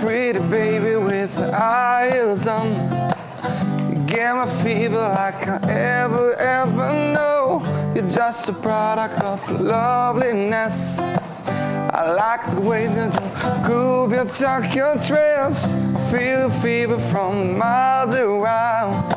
Pretty baby with eyes on. You give me fever like I ever, ever know. You're just a product of loveliness. I like the way that you groove your tuck your dress. I feel fever from miles around.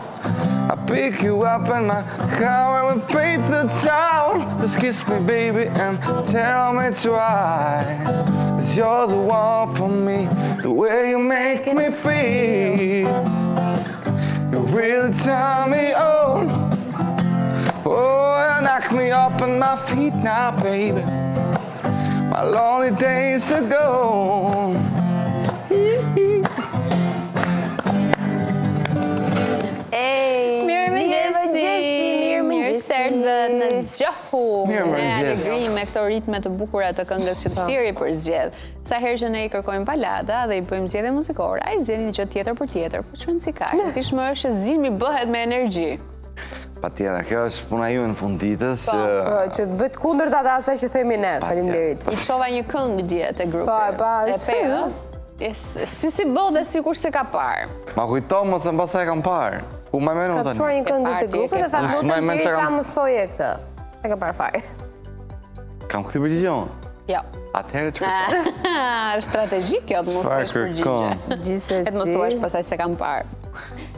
I pick you up in my car and we paint the town. Just kiss me, baby, and tell me twice. Cause you're the one for me, the way you make me feel. You really turn me on. Oh, you knock me up on my feet now, baby. My lonely days are gone. Ej, Mirëmëngjesi, mirëmëngjesi. Mirë se erdhët në Zgjohu. Mirëmëngjesi. Me alegri me këto ritme të bukura të këngës që Tiri përzgjedh. Sa herë që ne i kërkojmë balada dhe i bëjmë zgjedhje muzikore, ai zgjedh një gjë tjetër për tjetër, po ç'rëndësi ka. Rëndësishme është që zgjimi bëhet me energji. Patjetër, kjo është puna juaj në fund ditës Po, që po, që të bëjë të kundërtat e asaj që themi ne. Faleminderit. I çova një këngë dje te grupi. Po, e pashë. E pe, ë? E Si si bë dhe sikur s'e ka parë. Ma kujto mos e mbase e kam parë. Ku më mend Ka tani? çuar një këngë te grupi dhe tha lutem Tiri ta mësoje këtë. S'e ka parë fare. Kam kthy përgjigje unë? Jo. Atëherë ç'kërkon? Është strategji kjo të mos kesh përgjigje. Gjithsesi. E të më thuash pastaj s'e kam parë.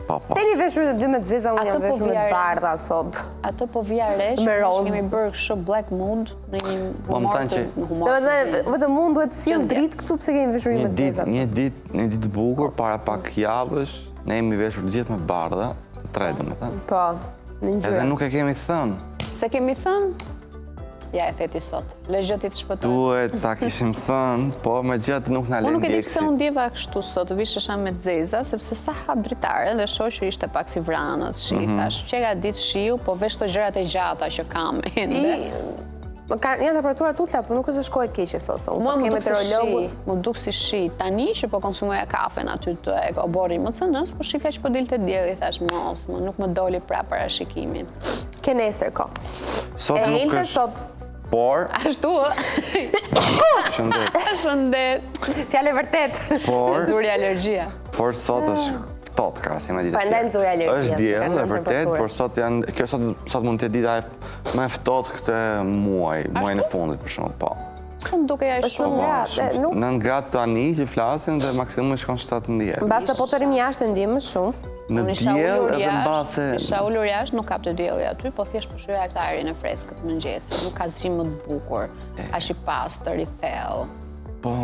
Po, po. Pse jeni veshur të dy me të zeza, unë jam po veshur me të bardha sot. Atë po vija re që kemi bërë kështu black mood në një po, humor të humor. Domethënë, vetëm unë duhet të sjell dritë këtu pse kemi veshur me të zeza. Një ditë, një ditë të bukur para pak javësh, ne jemi veshur të gjithë me bardha, të tre domethënë. Po, në ngjyrë. Edhe nuk e kemi thënë. S'e kemi thënë? Ja e the ti sot. Le gjë ti të shpëtoj. Duhet ta kishim thënë, po megjithatë nuk na Unë nuk e di pse lënë unë ndjeva kështu sot, vishesha me të zeza, sepse sa hap dritaren dhe shoh që ishte pak si vranët, shi, mm -hmm. thash, qenka ditë shiu, po vesh këto gjërat e gjata që kam ende. Më kanë janë temperatura të ulëta, po nuk është se shkoi keqe sot, se unë sot kemi meteorologun. M'u duk si shi, tani që po konsumoja kafen aty te oborri i MCN-së, po shifja që po dilte dielli, thash, mos, më nuk më doli pra parashikimi. Ke nesër ko. Sot nuk është. Sot. Por. Ashtu. Shëndet. Shëndet. Fjalë e vërtetë. Por. Më zuri alergjia. Por sot është ftohtë krahasim me ditët. Prandaj më zuri alergjia. Është diell e vërtetë, por sot janë kjo sot sot mund të jetë dita më e ftohtë këtë muaj, muajin e fundit për shembull, po. Po më dukej aq shumë. Është 9 gradë, nuk 9 gradë tani që flasim dhe maksimumi shkon 17. Mbase po të rrim jashtë e ndjejmë më shumë. Në diell edhe mbase Isha ulur jashtë, nuk kapte dielli aty, po thjesht po shijoja këtë ajrin e freskët të mëngjesit. Nuk ka zgjim më të bukur, aq i pastër, i thellë. Po.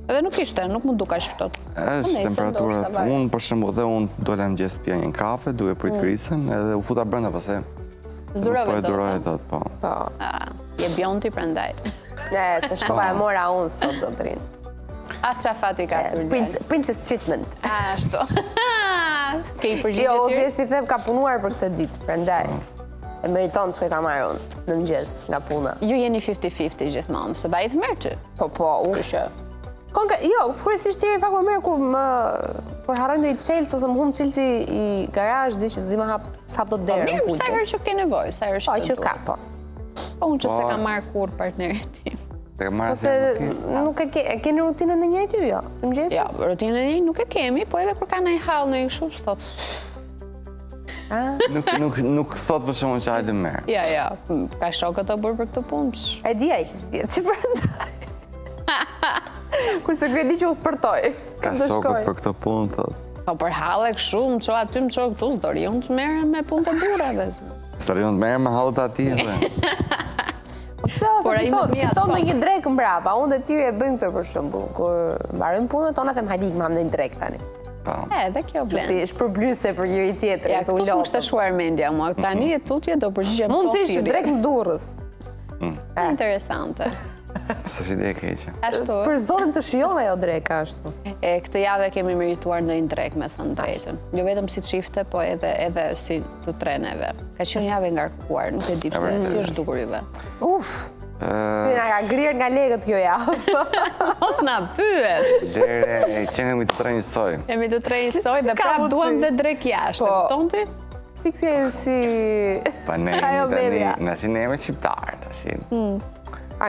Edhe nuk ishte, nuk m'u duk aq ftohtë. Po është temperatura. Unë për shembull dhe unë dola në mëngjes pija një kafe duke prit mm. Krisën edhe u futa brenda pastaj. S'durove dot. Po e dot. duroj dot, po. Po. Je biondi prandaj. Ne, se shkova e mora unë sot zotërinë. A ça fati ka Prince, Princess Treatment. Ashtu. Ke i përgjigje Jo, ti? thjesht i them ka punuar për këtë ditë, prandaj. E meriton të shkoj ta marr unë në mëngjes nga puna. Ju jeni 50-50 gjithmonë, se ai të merr ty. Po, po, unë. Kështu që Konkret, jo, kryesisht Tiri fakt më merr kur më kur harroj ndonjë çelës ose më humb çelësi i garazhit që s'di më hap s'hap dot Po derën. mirë, sa herë që ke nevojë, sa herë që Po të që ka, po. Po unë që s'e Po. kam marrë kurrë partnerin tim. S'e kam marrë Ose nuk e ke, e keni rutinën e njëjtë ju, jo? Të mëngjesit? Jo, rutinën e njëjtë nuk e kemi, po edhe kur ka ndonjë hall ndonjë kështu, thotë Ah. Nuk nuk nuk thot për shembull që hajde merr. Ja, ja, ka shokët të bërë për këtë punë. E di ai që s'vjen, që prandaj. Kurse ky e di që u spërtoj. Ka shokët për këtë punë, thot. Po për halle kështu, më ço aty, më ço këtu, s'do rri unë të merrem me punë të burrave. S'do rri unë të merrem me hallet e atij, dhe. Po pse ose fiton, fiton ndonjë drekë mbrapa, unë dhe Tiri e bëjmë këtë për shembull, kur mbarojmë punët tona them hajde ikim hamë ndonjë drekë tani. Po. E, dhe kjo vlen. Si shpërblyese për njëri tjetrin, Ja, këtu s'më kishte shkuar mendja mua, tani e tutje do përgjigjem po Mundësisht drekë në Durrës. Mm. Interesante. S'është ide e keqe. Ashtu. Për zotin të shijon ajo dreka ashtu. E këtë javë kemi merituar ndonjë drekë me thënë drejtën. Jo vetëm si çifte, po edhe edhe si të tre neve. Ka qenë javë e ngarkuar, nuk e di pse, si është dukur juve. Uf. Na ka grirë nga lekët kjo javë. Mos na pyet. Lere, qenkemi të tre njësoj. Jemi të tre njësoj dhe prapë duam dhe drekë jashtë. Po. Kupton ti? Fikse si... Pa ne jemi tani, na si ne jemi shqiptarë, tash. Hmm.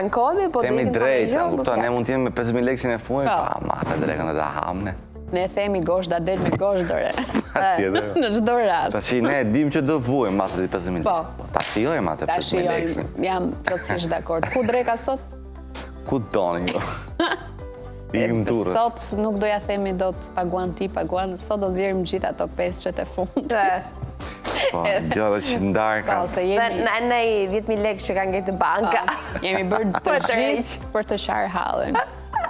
Ankohemi, po do Themi ikim pa drejt, gjë, a po kupton, ne mund të jemi me 5000 lekëshin e fundit, Po. pa, ma atë drekën do ta ham ne. Ne themi gozhda del me gozhdëre. Patjetër. Në çdo rast. Tashi ne e dim që do vuajmë mbas atij 5000 Po. lekë. Po ta shijojmë atë Ta 5000 shijojmë, lekëshin. jam plotësisht dakord. Ku dreka sot? Ku doni ju? Ikim Durrës. Sot nuk do ja themi dot paguan ti, paguan, sot do nxjerrim gjithë ato pesëshet e fundit. Po, gjithë ato që ndarë Po, ka. se Dhe jemi në në 10.000 lekë që kanë ngel te banka. Po, jemi bërë të Po, të gjithë për të qarë hallin.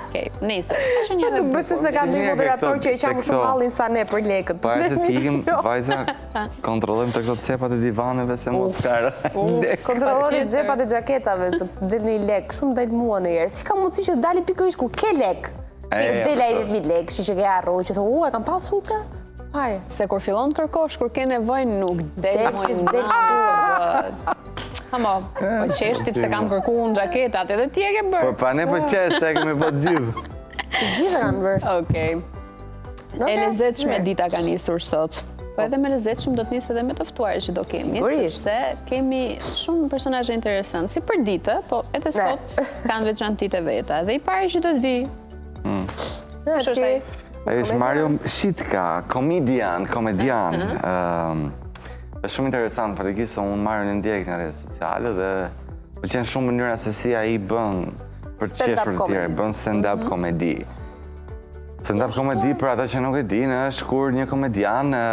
Okej, nëse. Tash një Nuk besoj se ka Mirë, ndonjë ke moderator këto- që e qan më shumë këto- hallin sa ne për lekët. Para se të ikim, vajza, kontrollojmë të këto cepat e divaneve se mos ka rënë. Kontrolloni Patjetër. xhepat e xhaketave se del një lek, shumë del mua në herë. Si ka mundësi që të dali pikërisht kur ke lek? E, Del ai po. 10000 lek, shi që ke harruar, që thua, "U, e kam pasur këtë?" Fare. Se kur fillon të kërkosh, kur ke nevojë, nuk del Del më që s'del të Hamo, po qeshti pse kam kërku unë xhaketat, edhe ti e ke Po bërë. pa ne po qesh, se e kemi po gjithë. Të gjithë e kanë bërë. Okej. E lezetshme dita ka nisur sot. Po edhe me lezetshëm do të nisë edhe me të ftuarit që do kemi, Sigurisht. sepse kemi shumë personazhe interesant, si për ditë, po edhe sot kanë veçantitë e veta. Dhe i pari që do të vi, Ne, Kush është ai? Ai është Mario Shitka, komedian, komedian. Ëm, është shumë interesant, faktikisht se unë Mario e ndjek në rrjetet sociale dhe pëlqen shumë mënyra se si ai bën për të Stand-up qeshur të tjerë, comedy. bën stand-up comedy. Stand-up comedy për ata që nuk e dinë është kur një komedian ë,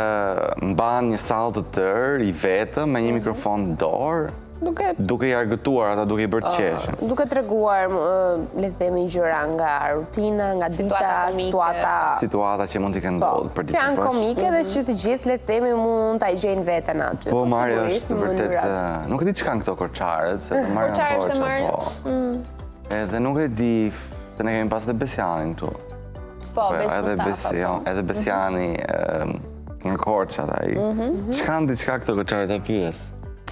mban një sallë të tërë i vetëm me një mikrofon në dorë, Duke duke i argëtuar ata, duke i bërë të qeshën. duke treguar, ë, le të themi gjëra nga rutina, nga dita, Situata komike. situata Situata që mund t'i kenë Po, ndodhur për që disa janë po është- komike dhe që të gjithë le të themi mund ta gjejnë veten aty. Po Mario sigurisht, është në vërtet, mënyrat. ë, nuk e di ç'kanë këto korçarët, se të Mario Korçarë është e Korça, Mario. po. Edhe nuk e di, se ne kemi pas edhe Besianin këtu. po, Bes edhe Mustafa, Besian, po. edhe Besiani ë, nga Korça ai. Ç'kanë diçka këto korçarët e pyes?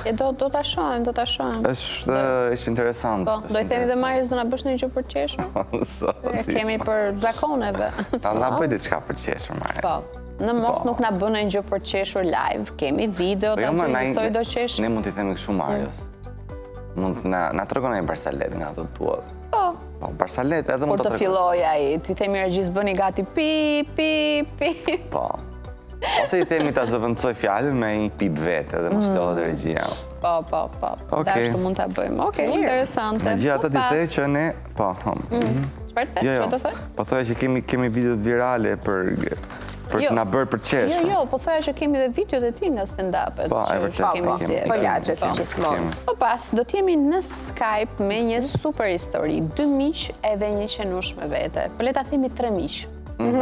E do do ta shohim, do ta shohim. Është ë, është interesant. Po, do i themi dhe Marios do na bësh ndonjë gjë për të qeshur? Zoti. E kemi për zakoneve. Ta na bëj diçka për të qeshur, Mario. Po. Në mos Po. nuk na bën ndonjë gjë për të qeshur live, kemi video Po jo, aty ma, na- njësoj do qesh. Ne mund t'i themi kështu Marios. Mund të na na tregon ai barsalet nga ato tua. Po. Po, barsalet edhe Kur mund të ta tregoj. filloj ai, ti themi regjis bëni gati pi pi pi. Po. Ose i themi ta zëvendësoj fjalën me një pip vetë edhe mos lodhet regjia. Po, po, po. Okej. Dhe ashtu mund ta bëjmë. Okej, interesante. Megjithatë Po ti pas- the që ne, po, hëm. Çfarë the? Jo, jo. Çfarë do thoj? Po thoja që kemi kemi videot virale për për Jo. të na bërë për Jo, qeshur. jo, po thoja që kemi dhe videot e tij nga stand-upet. Po, e që vërtet, Po, kemi po, zgjedhur. po lagjet Po. gjithmonë. Kemi. Po pas, do t'jemi në Skype me një super histori, dy miq edhe një qenush me vete. Po le ta themi tre miq. Mhm.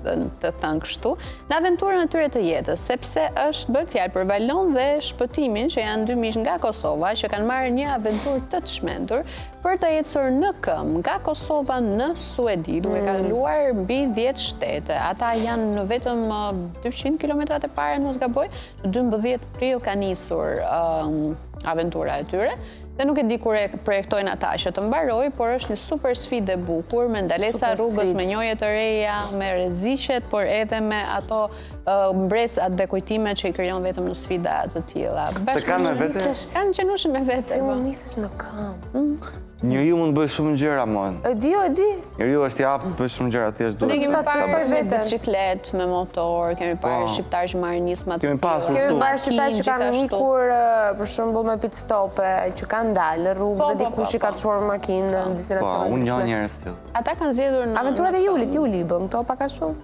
të, të thënë kështu, në aventurën e tyre të jetës, sepse është bërë fjalë për Valon dhe Shpëtimin, që janë dy miq nga Kosova, që kanë marrë një aventurë të çmendur për të ecur në këmbë nga Kosova në Suedi, duke kaluar mbi 10 shtete. Ata janë në vetëm uh, 200 kilometrat e parë, mos gaboj, në 12 prill ka nisur um, aventura e tyre. Dhe nuk e di kur e projektojnë ata që të mbaroj, por është një super sfidë e bukur, me ndalesa Super rrugës, sfidë. me njohje të reja, me rreziqet, por edhe me ato uh, mbresat dhe kujtimet që i krijon vetëm në sfida të tilla. Të kanë me vete, Kanë qenushin me vete. Si po. mund nisesh në këmbë? njeriu mund të bëjë shumë gjëra, mo. E di, e di. Njeriu është i aftë të bëjë shumë gjëra, thjesht Ne duhet. kemi Ta parë testoj me veten. biciklet, me motor, kemi parë Po. shqiptar që marrin nisma të Kemi tilla. pasur Kemi këtu. parë shqiptarë që kanë Gjithashtu. ikur, ë, për shembull me pit stope, që kanë dalë në rrugë Po, dhe po, dikush po, i ka po. çuar makinë në Po, destinacione unë njoh ndryshme. njerëz të tillë. Ata kanë zgjedhur në Aventurat e Julit, Juli i bën këto pak a shumë.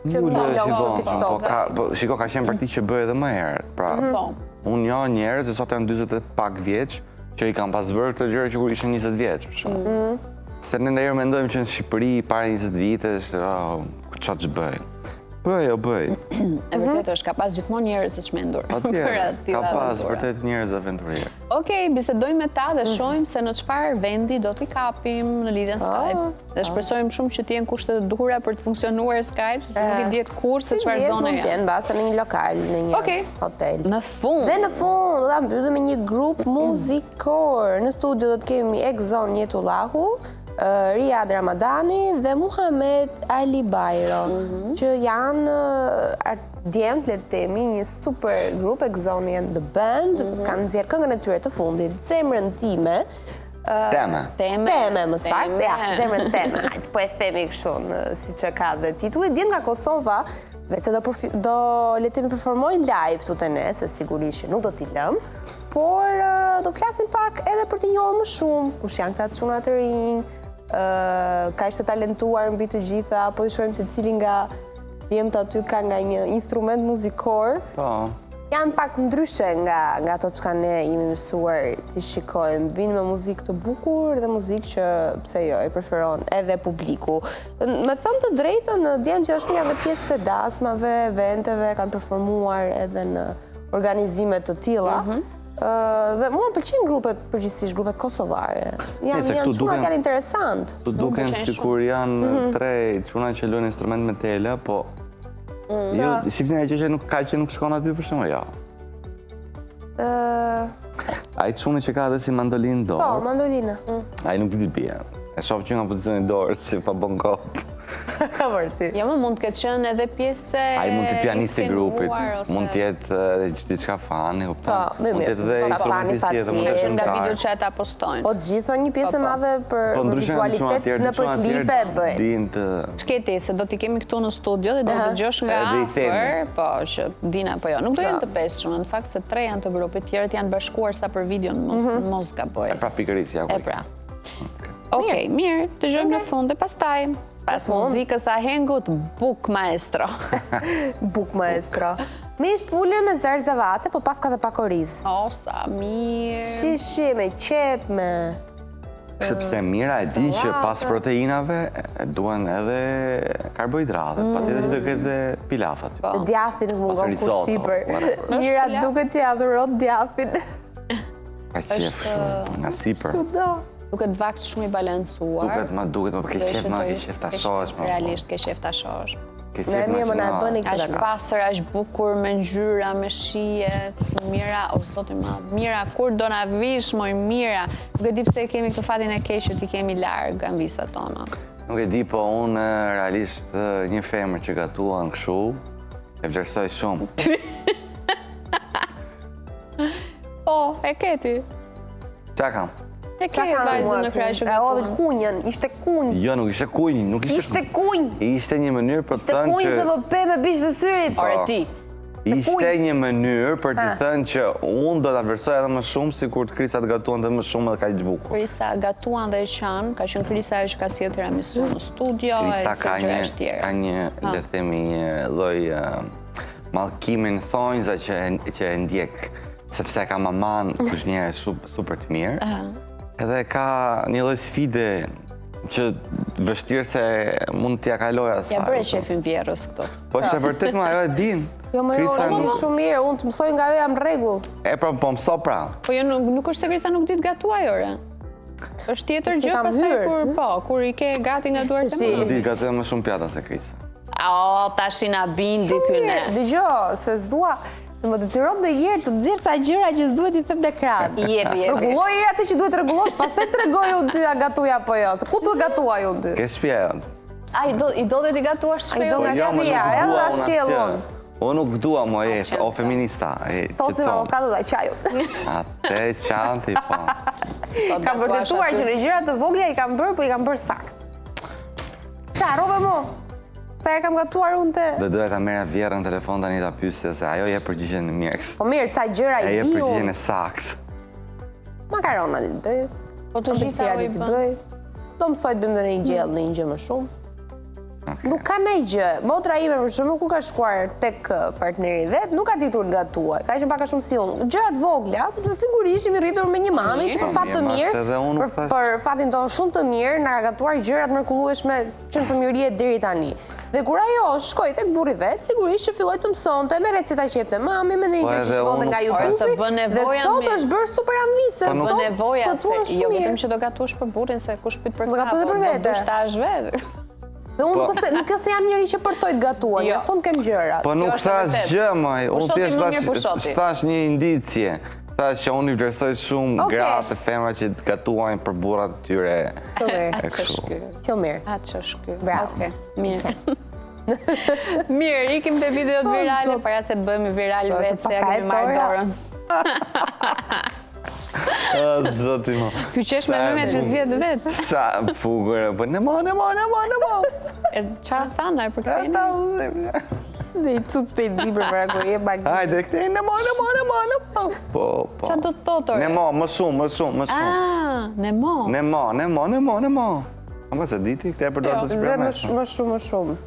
Që Juli po, është i jo, vonë, pit po, stope. ka, po, shiko, ka qenë parti që bëj edhe më herët. Pra, Po. unë njoh njerëz që sot janë 40 e pak vjeç, që i kanë pas bërë këto gjëra që kur ishin 20 vjeç, për shembull. Mm. Se ne ndonjëherë mendojmë që në Shqipëri para 20 vitesh, oh, çfarë të bëj? Bëj, o bëj. E vërtet është, ka pas gjithmonë njerëz të çmendur. për Patjetër, atë ka tilla pas aventura. vërtet njerëz aventurierë. Okej, bisedojmë me ta dhe shohim se në çfarë vendi do t'i kapim në lidhjen Skype. Dhe shpresojmë shumë që të jenë kushte të duhura për të funksionuar Skype, sepse nuk i dihet kurrë se çfarë zone Mund janë. të jenë mbase në një lokal, në një Okej. hotel. Në fund. Dhe në fund do ta mbyllim me një grup muzikor. Në studio do të kemi Egzon Jetullahu, ë, Riad Ramadani dhe Muhamet Ali Bajro, që janë ë, art- djemt, le të themi, një super grup Egzoni and the Band, kanë nxjerrë këngën e tyre të fundit, Zemrën time. Teme. Teme. Teme, më saktë. Ja, zemrën teme. Hajde, po e themi kështu, siç e ka dhe titulli. Djemtë nga Kosova, veç se do, do le të themi performojnë live këtu te ne, se sigurisht që nuk do t'i lëmë, por do flasim pak edhe për t'i njohur më shumë, kush janë këta çuna të rinj, kaq të talentuar mbi të gjitha, po i shohim secili nga djemtë aty ka nga një instrument muzikor. Po. Janë pak ndryshe nga nga ato çka ne jemi mësuar t'i shikojmë. Vijnë me muzikë të bukur dhe muzikë që pse jo e preferon edhe publiku. Me thënë të drejtën, djemtë gjithashtu janë dhe pjesë e dasmave, eventeve, kanë performuar edhe në organizime të tilla. Mm -hmm. Dhe mua më pëlqejnë grupet, përgjithësisht grupet kosovare. Janë janë çunat janë interesant. Të duken sikur janë mhm. tre çuna që luajnë instrument me tela, po Mm. Jo, shihni ai që nuk ka që nuk shkon aty për shembull, jo. Ë Ai çuni që ka edhe si mandolinë dorë. Po, mandolinë. Mm. Ai nuk di të bie. E shoh që nga pozicioni i dorës si pa bën kot. Ka vërtet. Jo, më mund të ketë qenë edhe pjesë e Ai mund të jetë pianisti i grupit, mund të jetë edhe diçka fani, kupton? Po, mund të jetë edhe instrumentist tjetër, mund të jetë nga videot që ata postojnë. Po të gjithë një pjesë e po, po. madhe për po, vizualitet nëpër klipe e bëjnë. Din të Ç'ke ti, se do t'i kemi këtu në studio dhe do të dëgjosh nga afër, po, që din apo jo. Nuk do jenë të pesë çuna, në fakt se tre janë të grupit, tjerët janë bashkuar sa për videon, mos mhm. mos gaboj. E pra pikërisht, ja ku. E pra. Okej, mirë, dëgjojmë në fund dhe pastaj pas muzikës ahengut Buk Maestro. Buk Maestro. Mish pule me zarzavate, po paska dhe pak oriz. O, sa mirë. Shi, shi, me qepë, me... Sepse Mira e di që pas proteinave duhen edhe karbohidratet, mm. patjetër që do ketë dhe pilaf aty. Po. Djathi nuk mungon kurrë sipër. Mira duket që adhuron djathin. Ka qejf shumë, nga sipër. Duket vakt shumë i balancuar. Duket më duket më ke qejf, më ke qejf ta shohësh më. Realisht ke qejf ta shohësh. Ke qejf më më na bëni këtë. Aq pastër, aq bukur me ngjyra, me shije, shumë mira, o zot i madh. Mira, kur do na vish moj Mira? Nuk e di pse e kemi këtë fatin e keq që t'i kemi larg amvisat tona. Nuk e di, po unë realisht një femër që gatuan kështu, e vlerësoj shumë. Po, e ke ti. Ça kam? E ke vajzën në krah që E hodhi kunjën, ishte kunjë. Jo, nuk ishte kunjë, nuk ishte Ishte kunjë. Ishte një mënyrë për të thënë që Ishte kunjë se më pe me bisht të syrit. Ore po. ti. Ishte një mënyrë për të thënë që unë do ta vlerësoj edhe më shumë sikur të Krisa të gatuante më shumë edhe kaq bukur. Krisa gatuan dhe qan, ka qenë Krisa ajo që ka sjellë tiramisu në studio, Krisa ka një ka një, le të themi një lloj mallkimi në thonjza që që e ndjek sepse ka maman kuzhiniere super të mirë. Edhe ka një lloj sfide që vështirë se mund t'ia kaloj asaj. Ia bëre qejfin vjehrrës këtu. Po është e vërtetë më ajo e din. Jo, më jo, unë di shumë mirë, unë të mësoj nga ajo jam rregull. E pra, po mëso pra. Po jo, nuk është se Krisa nuk di të gatuaj, ore. Është tjetër gjë pastaj kur po, kur i ke gati nga duart e mia. Di gatuaj më shumë pjata se Krisa. O, tashi na bindi ky ne. Dëgjo, se s'dua, se më detyron ndonjëherë të nxjerr ca gjëra që s'duhet t'i them në ekran. Jepi, jepi. Rregulloj herë atë që duhet të rregullosh, pastaj tregoj unë ty a gatuaj apo jo. Se ku të gatuaj unë ty? Ke shtëpia jote. A i do i do dhe t'i gatuash shpejt. Ai do nga jo, shtëpia, edhe ta sjell unë. Unë nuk dua mo e, o feminista. Tosti me avokado dhe qaju. Atë qanti, po. Kam vërtetuar që në gjëra të vogla i kam bërë, po i kam bërë sakt. Ta, rove mo! Sa herë kam gatuar unë te... Do doja ta merrja vjehrrën në telefon tani ta pyesja se ajo jep përgjigjen e mirë. Po mirë, ca gjëra i di unë. Ajo jep përgjigjen e saktë. Makarona di të bëj. Po të gjitha di të bëj. Do mësoj të bëjmë dhe një gjellë, një gjë më shumë. Nuk ka ndonjë gjë. Motra ime për shembull kur ka shkuar tek partneri i vet, nuk ka ditur të gatuaj. Ka qenë pak a shumë si unë. Gjëra të vogla, sepse sigurisht jemi rritur me një mami që për fat të mirë, për, për fatin tonë shumë të mirë, na ka gatuar gjëra të mrekullueshme që në fëmijëri e deri tani. Dhe kur ajo shkoi tek burri vet, sigurisht që filloi të mësonte me receta që jepte mami, me ndonjë po gjë që shikonte nga YouTube-i. Dhe sot është bërë super amvise. Po sot nevoja se jo vetëm që do gatuash për burrin se kush pyet për këtë. Do gatuash për vete. Do të hash vetë. Dhe unë po. nuk nuk se jam njeri që përtoj të gatuaj, jo. mjafton të kem gjërat. Po nuk thash gjë, moj, unë thjesht thash një indicie. Thash që unë i vlerësoj shumë okay. gratë e femra që të gatuajnë për burrat e tyre. Të mirë. A ç'është ky? Të mirë. A ç'është ky? Bravo. Okej, mirë. Mirë, ikim te videot po, virale po. para se të bëhemi viral po, vetë se ia kemi marrë dorën. O, zoti mo. Ky qesh me meme që zgjedh vetë. Sa bukur, po në mo, në mo, në mo, në mo. E ça thanë, ai për këtejnë? Dhe i cuc pe di për për kur je bak. Hajde, këtej në mo, në mo, në mo, në mo. Po, po. Ça do të thotë, ore? Në mo, më shumë, më shumë, më shumë. Ah, në mo. Në mo, në mo, në mo, në mo. Ama s'e di ti, këtë e përdor jo, të shprehje. Dhe më shumë, më shumë, më shumë.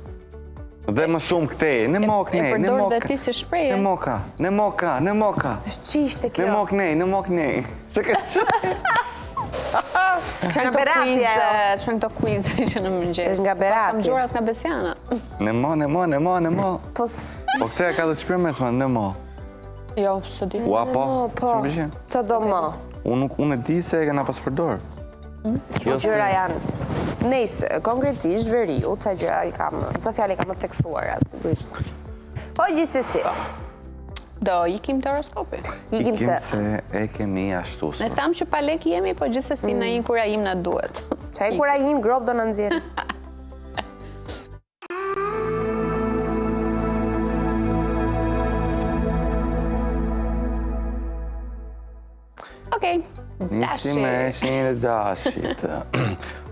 Dhe më shumë këtej, në mo kënej, në mo... E përdor dhe ti si shprehje. Në mo ka, në mo ka, në mo ka. Ç'ishte kjo? Në mo kënej, në mo kënej. Se ka që... Ç'janë këto kuize, ç'janë këto kuize që në mëngjes. Është nga Berati. S'kam dëgjuar as nga Besiana. Në mo, në mo, në mo, në mo. Po, po këtë e ka dhe shprehje mesme, në mo. Jo, s'e di. Ua, po, po. që më pëlqen? Ça do mo? Unë nuk, unë e di se e kena pas përdor. Jo gjëra janë. Nejse, konkretisht veriu, ca gjëra i kam, ca fjalë i kam të theksuara, sigurisht. Po gjithsesi. Do ikim te horoskopi. Ikim se se e kemi ashtu. Ne thamë që pa lek jemi, po gjithsesi mm. në inkurajim na duhet. Ça inkurajim gropë do na nxjerrë. Okej, Nisim me shenjën e dashit.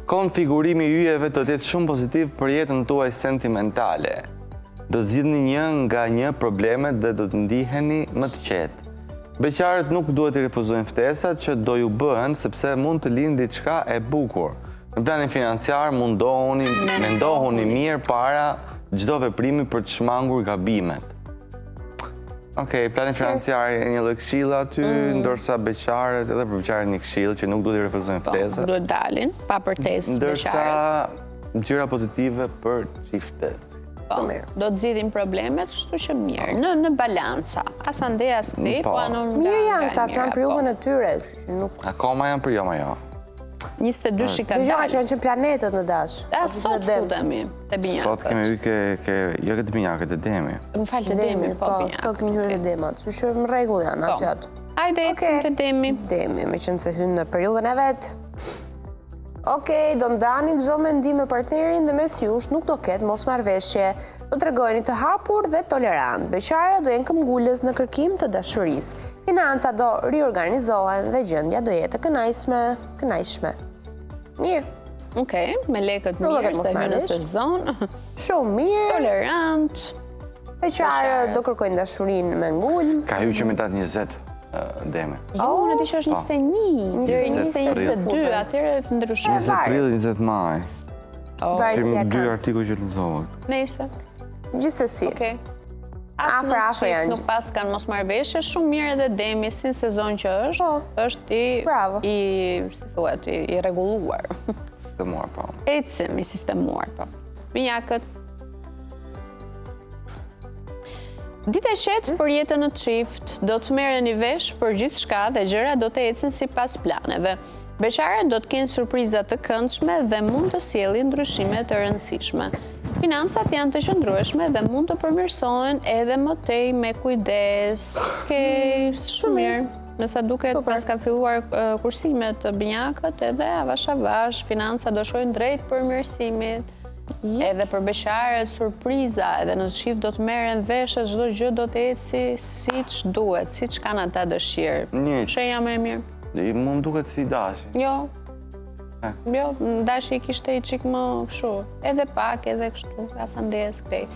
Konfigurimi i yjeve do të jetë shumë pozitiv për jetën tuaj sentimentale. Do të zgjidhni një nga një problemet dhe do të ndiheni më të qetë. Beqarët nuk duhet të refuzojnë ftesat që do ju bëhen sepse mund të lindë diçka e bukur. Në planin financiar mundohuni, mendohuni mirë para çdo veprimi për të shmangur gabimet. Okej, plani financiar e një lloj këshille aty, mm. ndërsa beqarët edhe për beqarët një këshillë që nuk duhet t'i refuzojnë po, ftesat. Duhet dalin pa përtesë beqarët. Ndërsa gjëra pozitive për çiftet. Po, do të zgjidhin problemet, kështu që mirë, në në balanca. As andej as këtej, po, po anon nga. Mirë janë këta, janë për periudhën e tyre, nuk Akoma janë për jo, ma jo. 22-shi ka dalë. Dëgjova që janë që planetët në dash. A sot futemi te binjakët. Sot kemi hyrë ke, ke, jo ke të binjakët, te demi. Më fal te demi, po, po binjakët. Sot kemi hyrë te demat, që që në rregull janë po. aty aty. Hajde, ecim te demi. Demi, meqenëse hyn në periudhën e vet. Okej, do ndani çdo mendim me partnerin dhe mes jush nuk do ketë mosmarrëveshje. Do tregoheni të hapur dhe tolerant. Beqarët do jenë këmbëngulës në kërkim të dashurisë. Financat do riorganizohen dhe gjendja do jetë e kënaqshme, kënaqshme. Mirë. Okej, me lekët mirë, se hyn në sezon. Shumë mirë. Tolerant. Beqarët do kërkojnë dashurinë me ngulm. Ka hyrë që me datë 20 demi. Jo, unë e di që është 21, deri 21, 22, atëherë ndryshon. 20 prill, 20 maj. Oh. Si dy artikuj që lexova. Nejse. Gjithsesi. Okej. As në çift nuk paskan mosmarrëveshje, shumë mirë edhe demi, si në sezon që është, po. është i, Bravo. i, si thuhet, i, i rregulluar. Sistemuar, po. Ecim, i sistemuar, po. Binjakët. Ditë e qetë për jetën në çift, do të merreni vesh për gjithçka dhe gjërat do të ecin sipas planeve. Beqarët do të kenë surpriza të këndshme dhe mund të sjellin ndryshime të rëndësishme. Financat janë të qëndrueshme dhe mund të përmirësohen edhe më tej me kujdes. Okej, shumë mirë. Me sa duket paskan filluar kursimet binjakët edhe avash avash, financat do shkojnë drejt përmirësimit. Edhe për beqarët surpriza, edhe në çift do të merren vesh e çdo gjë do të eci siç duhet, siç kanë ata dëshirë. Shenja më e mirë. Mu më duket si dashi. Jo. Jo, dashi i kishte i çik më kështu. Edhe pak, edhe kështu, as andej as këtej.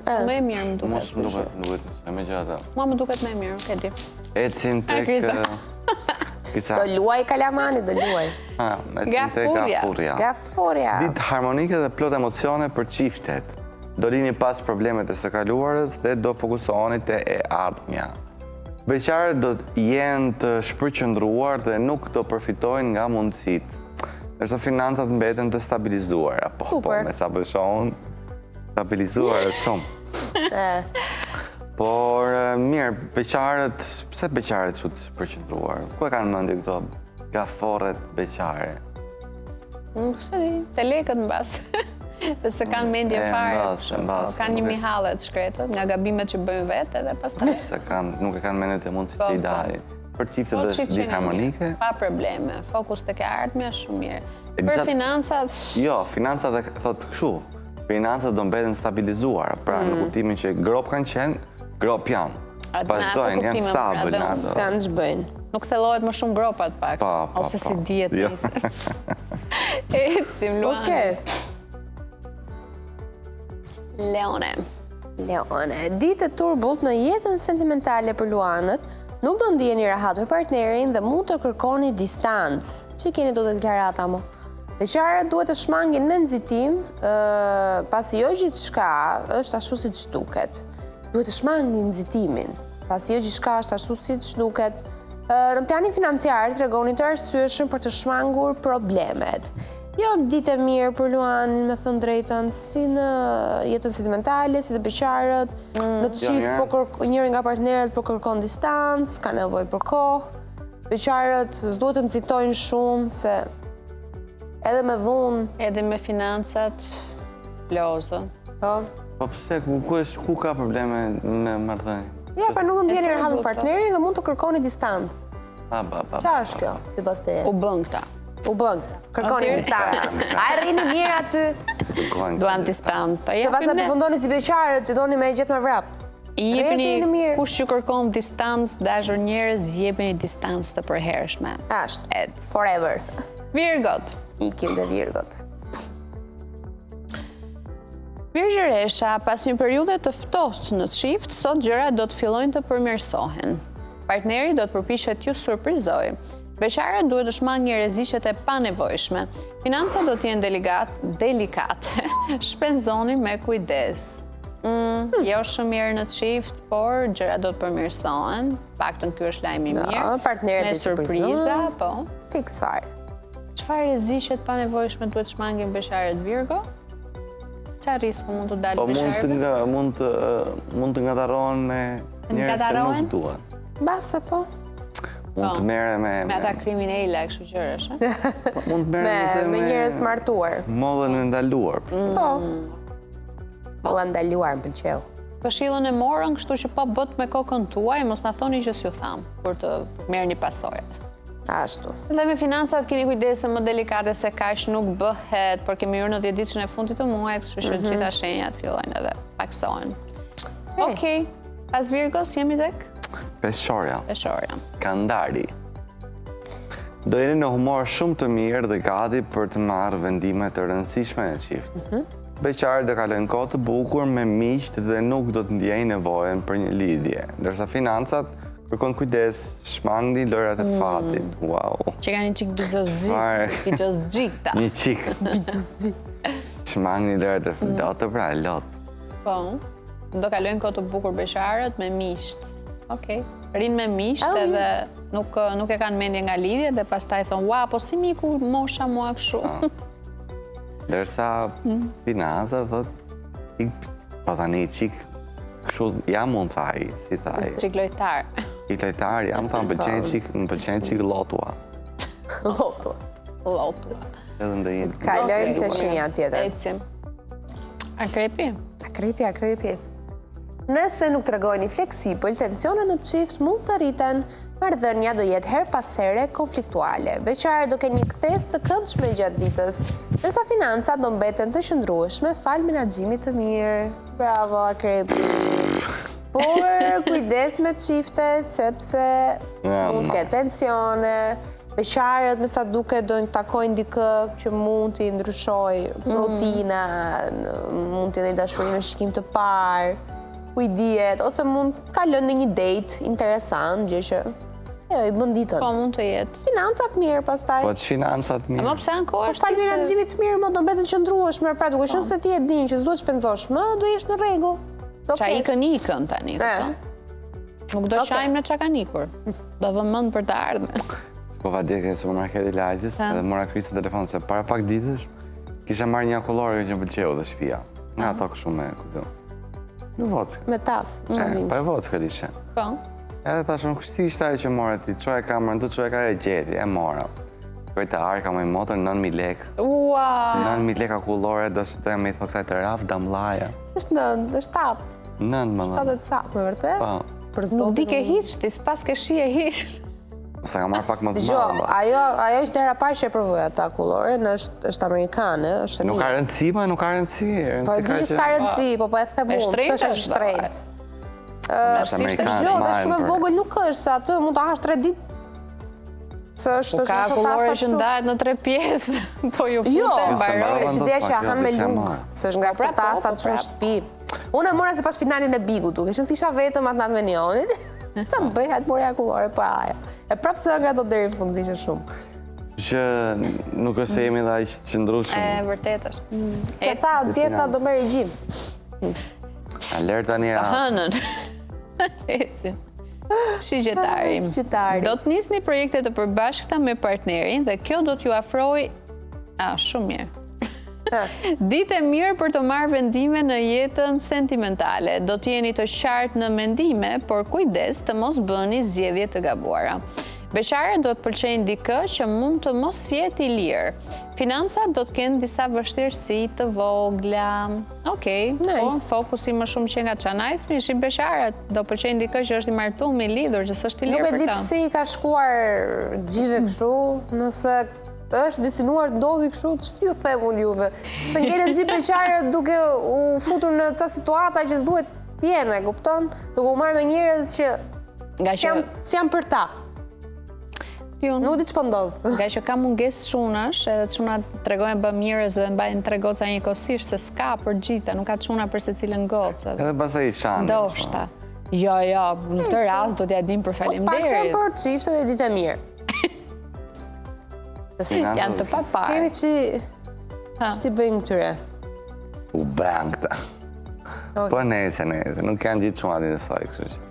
Më e mirë më duket. Mos më duket, më duket, e me gjata. Mua më duket më e mirë, nuk e di. Ecim tek... Do luaj kalamani, do luaj. Ha, ecim tek Gaforrja. Gaforrja. Ditë harmonike dhe plot emocione për çiftet. Do lini pas problemet e së kaluarës dhe do fokusoheni te e ardhmja. Beqarët do të jenë të shpërqendruar dhe nuk do përfitojnë nga mundësitë. Ndërsa financat mbeten të stabilizuara. Po, po, me sa po shoh unë, stabilizuar është shumë. Por, mirë, beqarët, pse beqarët shumë të shpërqendruar? Ku e kanë mendjen këto gaforret beqare? Nuk e di, te lekët në bazë. Dhe s'e kanë mendjen fare. Në bazë, po, Kanë një mijë halle të shkretët, nga gabimet që bëjnë vetë edhe pastaj. S'e kanë, nuk e kanë mendjen te mundësitë po, i po. dalin. Për çiftet po, është ditë harmonike. Pa probleme, fokus tek e ardhmja shumë mirë. Për financat... Jo, financat e thotë kështu. Financat do mbeten stabilizuar, pra në mm. kuptimin që gropë kanë qenë, gropë janë. Vazhdojnë, janë stabil. S'kanë ç'bëjnë. Nuk thellohet më shumë gropa të pak. Pa, pa, Ose si pa. dihet Jo. nëse. Ecim, Luani. Okej. Leone. Leone, ditë e turbullt në jetën sentimentale për Luanët, nuk do ndiheni rahat me partnerin dhe mund të kërkoni distancë. Që keni do deklarata mo? Beqarët duhet të shmangin me nxitim, ë, pasi jo gjithçka është ashtu siç duket. Duhet të shmangin nxitimin, pasi jo gjithçka është ashtu siç duket. Ë, Në planin financiar tregoni të arsyeshëm për të shmangur problemet. Jo ditë e mirë për Luanin, me thënë drejtën, si në jetën sentimentale, si të beqarët, në Jo, çift mirë. po kërk, njëri nga partnerët po kërkon distancë, ka nevojë për kohë. Beqarët s'duhet të nxitojnë shumë se edhe me dhunë, Edhe me financat, lozën. po. Po pse, ku, ku, është, ku ka probleme me marrëdhënie? Ja, pra nuk do ndjeni E rahat me turbullt, partnerin dhe mund të kërkoni distancë. Pa, pa, pa. Qa është kjo, sipas teje? U bën këta. U bën. Kërkoni Aty- distancë. A e rrini mirë aty? Kërkojnë Duan distancë. Ta Dhe jepim pastaj ne. përfundoni si beqarët që doni me e gjetë me vrap. I jepini Rresi jeni mirë. kush ju kërkon distancë, dashur njerëz, jepini distancë të përhershme. Ashtë. Ec. Forever. Virgot. Ikim dhe Virgot. Virgjëresha, pas një periudhe të ftohtë në çift, sot gjërat do të fillojnë të përmirësohen. Partneri do të përpiqet t'ju surprizojë. Beqarët duhet të shmangin rreziqet e panevojshme. Financat do të jenë delikat, delikate. Shpenzoni me kujdes. Mm, jo shumë mirë në çift, por gjërat do të përmirësohen. Paktën ky është lajmi i mirë. partnerët Me e surpriza, surprizojnë. po. Fiks fare. Çfarë rreziqe të panevojshme duhet shmangin beqarët Virgo? Çfarë risku mund të dalë Po mund të beqarëve? nga, mund të mund të ngatarrohen me njerëz që Ngatarrohen? nuk duan. Base po. Mund të merre me Me ata kriminela kështu gjërash, ë? po, mund të merre Me, edhe me njerëz të martuar. Mollën e ndaluar. Po. Molla ndaluar më pëlqeu. Këshillën e morën, kështu që po bët me kokën tuaj, mos na thoni që s'ju tham, kur të merrni pasojat. Ashtu. Dhe me financat keni kujdes se më delikate se kaq nuk bëhet, por kemi hyrë në 10 ditën e fundit të muajit, kështu që të gjitha shenjat fillojnë edhe paksohen. Okej, pas Virgos jemi tek Peshorja, Peshorja. kandari. Do jeni në humor shumë të mirë dhe gati për të marrë vendime të rëndësishme në çift. Beqarët do kalojnë kohë të bukur me miqtë dhe nuk do të ndjejnë nevojën për një lidhje. Ndërsa financat kërkon kujdes, shmangni lojrat e fatit. Wow. Që kanë një çik bixhozxhik, Çfarë? bixhozxhik ta. Një çik. Bixhozxhik. Shmangni lojrat e fatit. Lot pra, lot. Po. Do kalojnë kohë të bukur beqarët me miqt. Okej. Rinë me miqt edhe nuk nuk e kanë mendje nga lidhjet dhe pastaj thon, "Ua, po si miku mosha mua kështu." Ndërsa financa thot, ik- po tani çik kështu jam unë tha ai, si tha ai. Çik lojtar. Çik lojtar jam tha, më pëlqen çik, më pëlqen çik lotua. Lotu. Lotua. Edhe ndonjë Kalojmë te Okej. shenja tjetër. Ecim. Akrepi? Akrepi, akrepi. Nëse nuk tregojeni fleksibël, tensionet në çift mund të rriten, marrëdhënia do jetë her pas here konfliktuale. Beqarët do kenë një kthesë të këndshme gjatë ditës, ndërsa financat do mbeten të qëndrueshme fal menaxhimit të mirë. Bravo Akrepi. Por kujdes me çiftet sepse Ja, mund të ma. ketë tensione. Beqarët me sa duket do të takojnë dikë që mund t'i ndryshojë rutina, mund t'i dhënë dashuri me shikim të parë, kujdiet, ose mund të kalojnë në një date interesant, gjë që e, i bën ditën. Po, mund të jetë. Financat mirë pastaj. Po financat mirë. Ama pse ankohesh Fal ti se- menaxhimit të mirë, më do mbetet qëndrueshme, pra duke qenë se ti e din që s'duhet shpenzosh më, do jesh në rregull. Do Qa kesh. ikën ikën tani, kupton? Nuk do Okej. shajmë në qa kanë ikur. Do vë mend për të ardhmen. Shkova dje ke supermarketi lagjes Ha. edhe mora Kristin në telefon se para pak ditësh kisha marrë një akullore që më pëlqeu dhe shtëpia. Nga ato kështu me, kupton. Në vodka. Me tas, E, Po e vodka ishe. Po. Edhe tash unë si ishte ajo që more ti, çoja kamerën, do çoja kamerën e gjeti, e mora. Shkoj te arka më i motër 9000 lekë. Ua! 9000 lekë akullore, do të më i thok kësaj të raf damllaja. Është nën, është shtat, Nën më shtat dhënë. e ca, me vërtet? Po. Për Nuk zotin. di ke hiç, ti s'pas ke shije hiç. Ose ka marrë pak më të Dëgjo, madhe. mbas. ajo ajo ishte hera e parë që e provoj atë akulloren, është është amerikane, është e Nuk ka mirë. rëndësi, ma nuk ka rëndësi. Po e Rëndësi di ka që s'ka rëndësi, po po e them E unë, pse shtrenjtë është aq është, shtrenjtë. Është amerikanë, Jo, dhe marrin shumë e për- vogël nuk është, se atë mund ta hash 3 ditë. Se është po ka akullore që ndahet në tre pjesë, po ju jo, fute, mbaroi. Jo, është ideja që e han me lugë, se është nga po këto pra, po, tasat po, që në pra. shtëpi. Unë e mora se pashë finalen e Bigut, duke qenë se isha vetëm atë natë me Nionin. Ça të bëj, hajt mora akullore, po ajo. E prapë s'e hëngra dot deri në fund, ishte shumë. Që nuk është se jemi dhe aq të qëndrueshëm. E, vërtet është. Mm. Se tha, dieta do me regjim. Alerta një Të hënën. Ecim. Shigjetari. Shigjetari. Do të nisni projekte të përbashkëta me partnerin dhe kjo do t'ju afrojë... A, shumë mirë. Ditë e mirë për të marrë vendime në jetën sentimentale. Do të jeni të qartë në mendime, por kujdes të mos bëni zgjedhje të gabuara. Beqarët do të pëlqejnë dikë që mund të mos jetë i lirë. Financat do të kenë disa vështirësi të vogla. Okej, po, Nice. fokusi më shumë që nga ça nice, mi shi beqarët, do pëlqejnë dikë që është i martum, i lidhur, që s'është i Nuk lirë e për di të. pse i ka shkuar gjithëve kështu, nëse është destinuar të ndodhi kështu, ç't'ju them unë juve? Se ngelen gjithë beqarët duke u futur në ca situata që s'duhet të jenë, e kupton? Duke u marrë me njerëz që Nga që s'janë s'janë për ta. Nuk di ç'po ndodh. Nga që ka mungesë çunash, edhe çunat tregojnë bëmirës dhe mbajnë tre goca njëkohësisht, se s'ka për gjitha, nuk ka çuna për secilën gocë. Edhe pastaj i shanë. Ndoshta. Jo, jo, në këtë rast do t'ja dim për Po paktën faleminderit. për çiftet e ditë e mirë. Janë të paparë. Kemi që që t'i bëjnë këtyre. U bënë këta. Po nejse, nejse, nuk janë gjithë çunat njësoj, kështu që.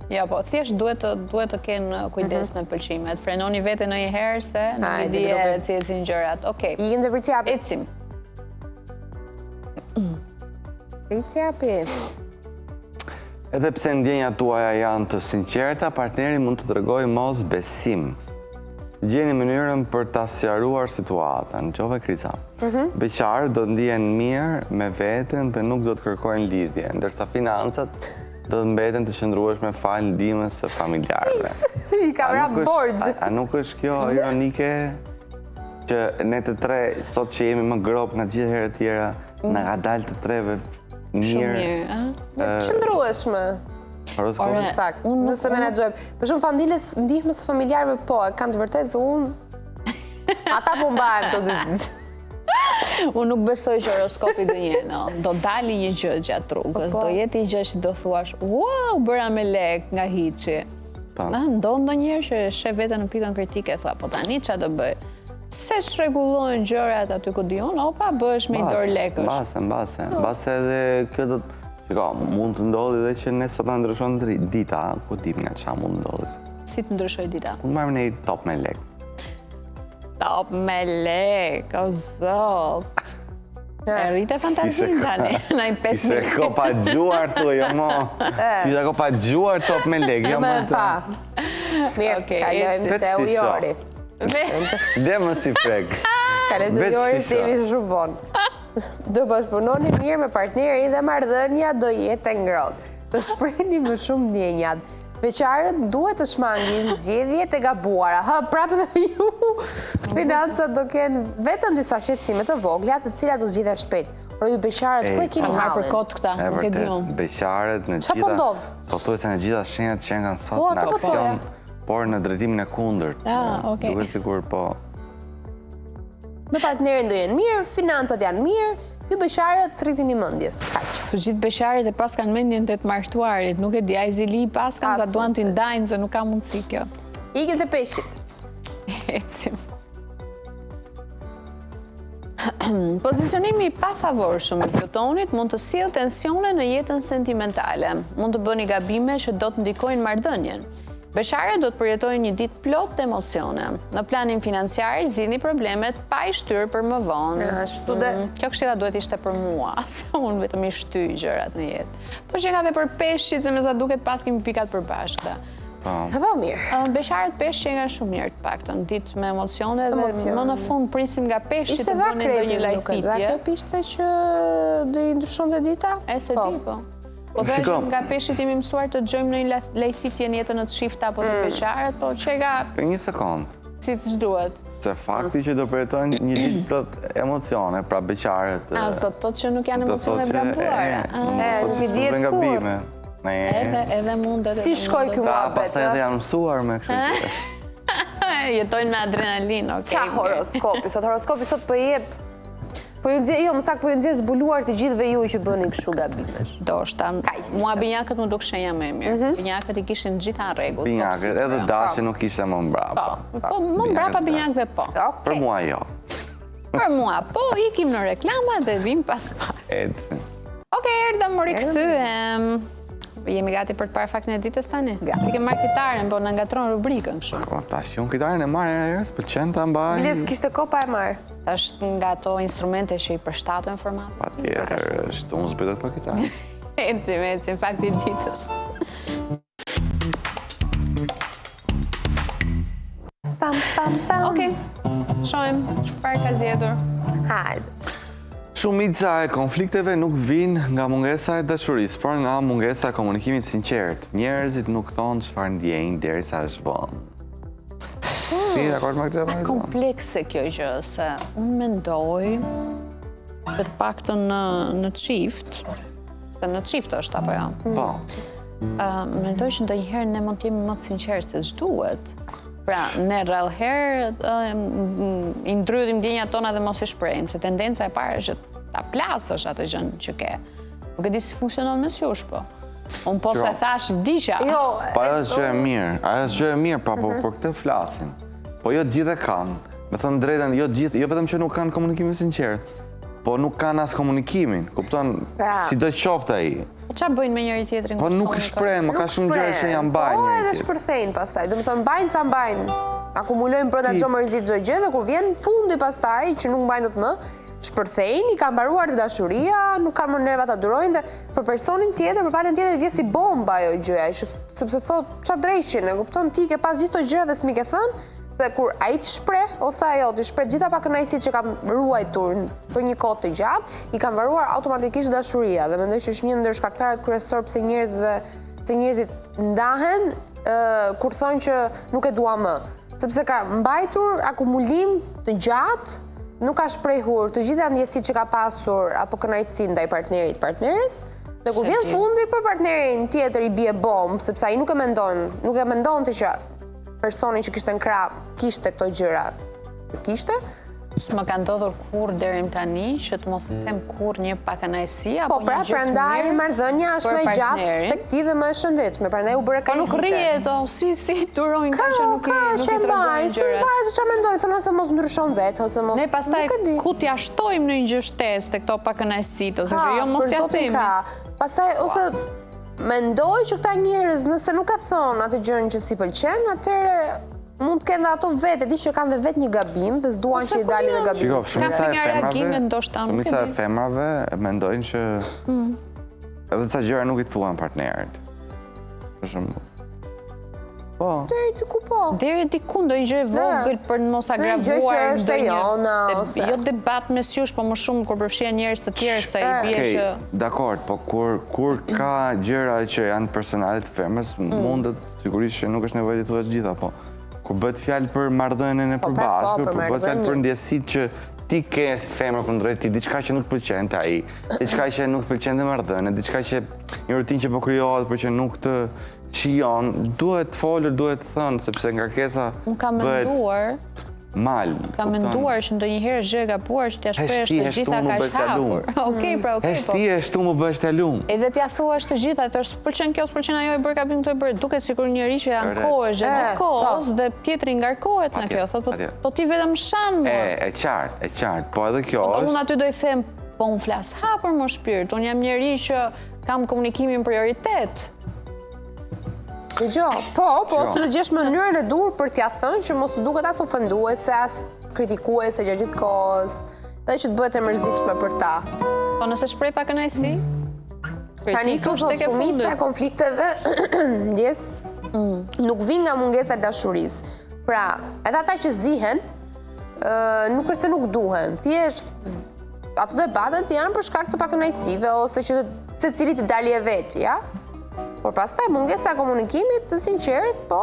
Jo, po, thjesht duhet të duhet të kenë uh, kujdes mhm. me pëlqimet. Frenoni veten ndonjëherë se nuk e di edhe si ecin gjërat. Okej. Ikim te Bricjapi. Ecim. Bricjapi. Edhe pse ndjenjat tuaja janë të sinqerta, partneri mund të tregojë mosbesim. Gjeni mënyrën për ta sqaruar situatën. Dëgjove Kriza. Mhm. Beqarët do të ndihen mirë me veten dhe nuk do të kërkojnë lidhje, ndërsa financat do të mbeten të qëndrueshme falë ndihmës së familjarëve. I ka ra borxh. A nuk është kjo ironike që ne të tre sot që jemi më gropë nga gjithë herët e tjera, mm. na ka dalë të treve mirë. Shumë mirë, ë? Qëndrueshme. Horoskopi. Saktë, nëse menaxhojmë. Për shumë falë ndihmës së familjarëve, po, e kanë të vërtetë se unë ata po mbahem të dy ditë. Unë nuk besoj që horoskopi gënjen, no. Do dali një gjë gjatë rrugës, po, po. do jetë një gjë që do thuash, wow, bëra me lek nga hiçi. Po. Na ndodh ndonjëherë që sheh veten në pikën kritike, thua, po tani ça do bëj? Se çrregullojnë gjërat aty ku di unë, opa, bëhesh me një dorë lekësh. Mbase, mbase, mbase edhe kjo do të... Shiko, mund të ndodhi dhe që ne sot na ndryshon dita, ku dim nga ça mund të ndodhi. Si të ndryshoj dita? Mund të marrim një top me lek. Top me lek, o zot. E rrite fantazinë tani, në i 5 Ishe ko pa gjuar, thu, jo mo. Ishe ko pa gjuar top me lek, jo mo. Pa. Mirë, kalojmë te ujori. Le më si frek. Kalojmë te ujori, se jemi shumë vonë. Do bashkëpunoni mirë me partnerin dhe marrëdhënia do jetë e ngrohtë. Të shprehni më shumë ndjenjat. Beqarët duhet të shmangin zgjedhjet e gabuara. Hë, prapë dhe ju. Financat do kenë vetëm disa shqetësime të vogla, të cilat do zgjidhen shpejt. Por ju beqarët, ku e keni hallin? Për hallin? kot këta, nuk e di unë. Beqarët në gjitha... Po ndodh? Po thuaj se në gjitha shenjat që janë sot po, në po aksion, por në drejtimin e kundërt. Ah, okay. Duket sikur po Me partnerin do jenë mirë, financat janë mirë, ju beqarët rritini mendjes. Kaq. Po gjithë beqarët e paskan mendjen te të martuarit, nuk e di, ai zili i paskan, sa duan t'i ndajnë, se nuk ka mundësi kjo. Ikim te peshqit. Ecim. Pozicionimi i pafavorshëm i Plutonit mund të sjellë tensione në jetën sentimentale. Mund të bëni gabime që do të ndikojnë marrëdhënien. Beqarët do të përjetojnë një ditë plot emocione. Në planin financiar, zgjidhni problemet pa i shtyrë për më vonë. Ashtu dhe... Mm, kjo këshilla duhet ishte për mua, se unë vetëm i shtyj gjërat në jetë. Po që nga dhe për peshqit, se me sa duket paskim pikat e përbashkëta. Po. Po mirë. Beqarët peshq që nga shumë mirë të paktën, ditë me emocione dhe më në fund prisim nga peshqit të bënin ndonjë lajthitje. Dhe akrepi ishte që do i ndryshonte dita? E s'e di, po. Po dhe që nga peshqit jemi mësuar të dëgjojmë ndonjë lajthitje në jetën në çift apo te mm. beqarët, po që nga... Për një sekond. Si të s'duhet. Se fakti që do përjetojnë një ditë plot emocione, pra beqarët... A, s'do të thotë që nuk janë emocione të gabuara. E, nuk i dihet kurrë. Edhe, edhe mundet. Si shkoi ky muhabet? Ta, pastaj edhe janë mësuar me kështu që. Jetojnë me adrenalinë, okej. Ça horoskopi, sot horoskopi sot po jep Po ju nxjerr, jo, më saktë po ju nxjerr zbuluar të gjithëve ju që bëni kështu gabimesh. Ndoshta. Mua binjakët m'u duk shenja më e mirë. Mhm. Binjakët i kishin të gjitha në rregull. Binjakët, edhe dashi nuk ishte më mbrapa. Po, po më mbrapa binjakëve po. Për mua jo. Për mua po, ikim në reklama dhe vim pas pak. Ecim. Okej, erdhëm, u rikthyem. Jemi gati për të parë faktin e ditës tani? Gati. Ti ke marrë kitarën, po na ngatërron rubrikën kështu. Po tash unë kitarën e marr herë herës, pëlqen ta mbaj. Biles kishte kohë pa e marrë. Është nga ato instrumente që i përshtaten formatit. Patjetër, është unë s'bëj dot pa kitarë. Ecim, ecim, fakti i ditës. Pam, pam, pam. Okej, shohim çfarë ka zgjedhur. Hajde. Shumica e konflikteve nuk vijnë nga mungesa e dashurisë, por nga mungesa e komunikimit të sinqertë. Njerëzit nuk thonë çfarë ndjejnë derisa është vonë. Hmm. Si, dakord me këtë vajzë? Komplekse kjo gjë, se unë mendoj që të paktën në, në çift, se në çift është apo jo? Po. Mendoj që ndonjëherë ne mund të jemi më të sinqertë se ç'duhet. Pra, ne rrallëherë i ndrydhim ndjenjat tona dhe mos i shprehim, se tendenca e parë është që ta plasësh atë gjënë që ke. Nuk e di si funksionon mes jush, po. Unë po s'e thashë vdiqa. Jo, pa ajo është gjë e mirë, ajo është gjë e mirë, pa, po mhm. për këtë flasim. Po jo të gjithë e kanë. Me thënë të drejtën, jo të gjithë, jo vetëm që nuk kanë komunikimin e sinqertë, po nuk kanë as komunikimin, kupton, pra. sido qoftë ai. Po ça bëjnë me njëri tjetrin? Po nuk shprehen, më ka shumë gjëra që ia mbajnë. Po edhe shpërthejnë pastaj. Domethënë mbajnë sa mbajnë. Akumulojnë brenda çdo mërzi çdo gjë dhe kur vjen fundi pastaj që nuk mbajnë dot më, shpërthejnë, i ka mbaruar dhe dashuria, nuk kanë më nerva ta durojnë dhe për personin tjetër, për palën tjetër vjen si bomba ajo gjëja, që sepse thotë ça dreqin, e kupton ti ke pas gjithë këto gjëra dhe s'm'i ke thënë, Dhe kur ai t'i shpreh, ose ajo t'i shpreh gjitha pakënaqësitë që kam ruajtur për një kohë të gjatë, i ka mbaruar automatikisht dashuria dhe mendoj që është një ndër shkaktarët kryesor pse njerëzve, pse njerëzit ndahen kur thonë që nuk e dua më, sepse ka mbajtur akumulim të gjatë, nuk ka shprehur të gjitha ndjesitë që ka pasur apo kënaqësitë ndaj partnerit, partneres, dhe kur vjen fundi për partnerin tjetër i bie bombë, sepse ai nuk e mendon, nuk e mendonte që personi që kishte në krah kishte këto gjëra që kishte. S'më ka ndodhur kurrë deri më tani që të mos them kurrë një pakënaqësi apo po, pra, një gjë të mirë. Po pra, prandaj marrëdhënia është më e gjatë tek ti dhe më e shëndetshme, prandaj u bëre kaq. Po nuk rrihet, o, si si durojnë ka që nuk i nuk i tregojnë gjërat. Ka, ka, çfarë mendojnë, thonë se mos ndryshon vetë ose mos. Ne pastaj ku t'ia shtojmë ndonjë gjë shtesë te këto pakënaqësitë ose jo mos t'ia themi. Pastaj ose Mendoj që këta njerëz nëse nuk e thonë atë gjënë që s'i pëlqen, atëherë mund të kenë dhe ato vetë, e di që kanë dhe vetë një gabim dhe s'duan që i dalin dhe gabim. Shiko, shumica e femrave, shumica e femrave mendojnë që mm. edhe ca gjëra nuk i thuan partnerit. Për shembull. Po. Deri diku po. Deri diku ndonjë gjë e vogël për të mos ta gravuar ndonjë ose jo debat mes jush, po më shumë kur përfshihen njerëz të tjerë se i bie që Dakord, po kur kur ka gjëra që janë personale të femrës, mm. mundet sigurisht që nuk është nevojë t'i thuash të gjitha, po kur bëhet fjalë për marrëdhënien e po, pra, po, përbashkët, kur bëhet fjalë për ndjesitë që ti ke si femër kundrejt tij, diçka që nuk të pëlqen te ai, diçka që nuk të pëlqen te marrëdhënia, diçka që një rutinë që po krijohet, por që nuk të Shijon, duhet folur, duhet thënë, sepse ngarkesa Unë kam menduar, mal. Kam menduar që ndonjëherë është gjë e gabuar që t'ia shprehësh të gjitha kaq hapur. Okej, pra okej. Po. Heshti, heshtu mu bësh të lum. Edhe t'ia thuash të gjitha, të s'pëlqen kjo, s'pëlqen ajo, e bërë gabim këtë e bërë. Duket sikur njeri që ankohesh gjatë gjithë kohës po. dhe tjetri ngarkohet nga kjo. Thotë, po, po ti vetëm shan mua. E, e qartë, e qartë. Po edhe kjo po, është. Unë aty do i them, po unë flas hapur mo shpirt. Unë jam njeri që kam komunikimin prioritet. Dëgjo, po, po, ose të gjesh mënyrën e duhur për t'ia thënë që mos të duket as ofenduese, as kritikuese gjatë gjithë kohës, dhe që të bëhet e mërzitshme për ta. Po nëse shpreh pakënaqësi? Tani këtu thotë shumica e konflikteve, ndjesë, mm. nuk vijnë nga mungesa e dashurisë. Pra, edhe ata që zihen, nuk është se nuk duhen, thjesht ato debatet janë për shkak të pakënaqësive ose që secilit t'i dali e vetja. Por pastaj mungesa e komunikimit të sinqertë, po,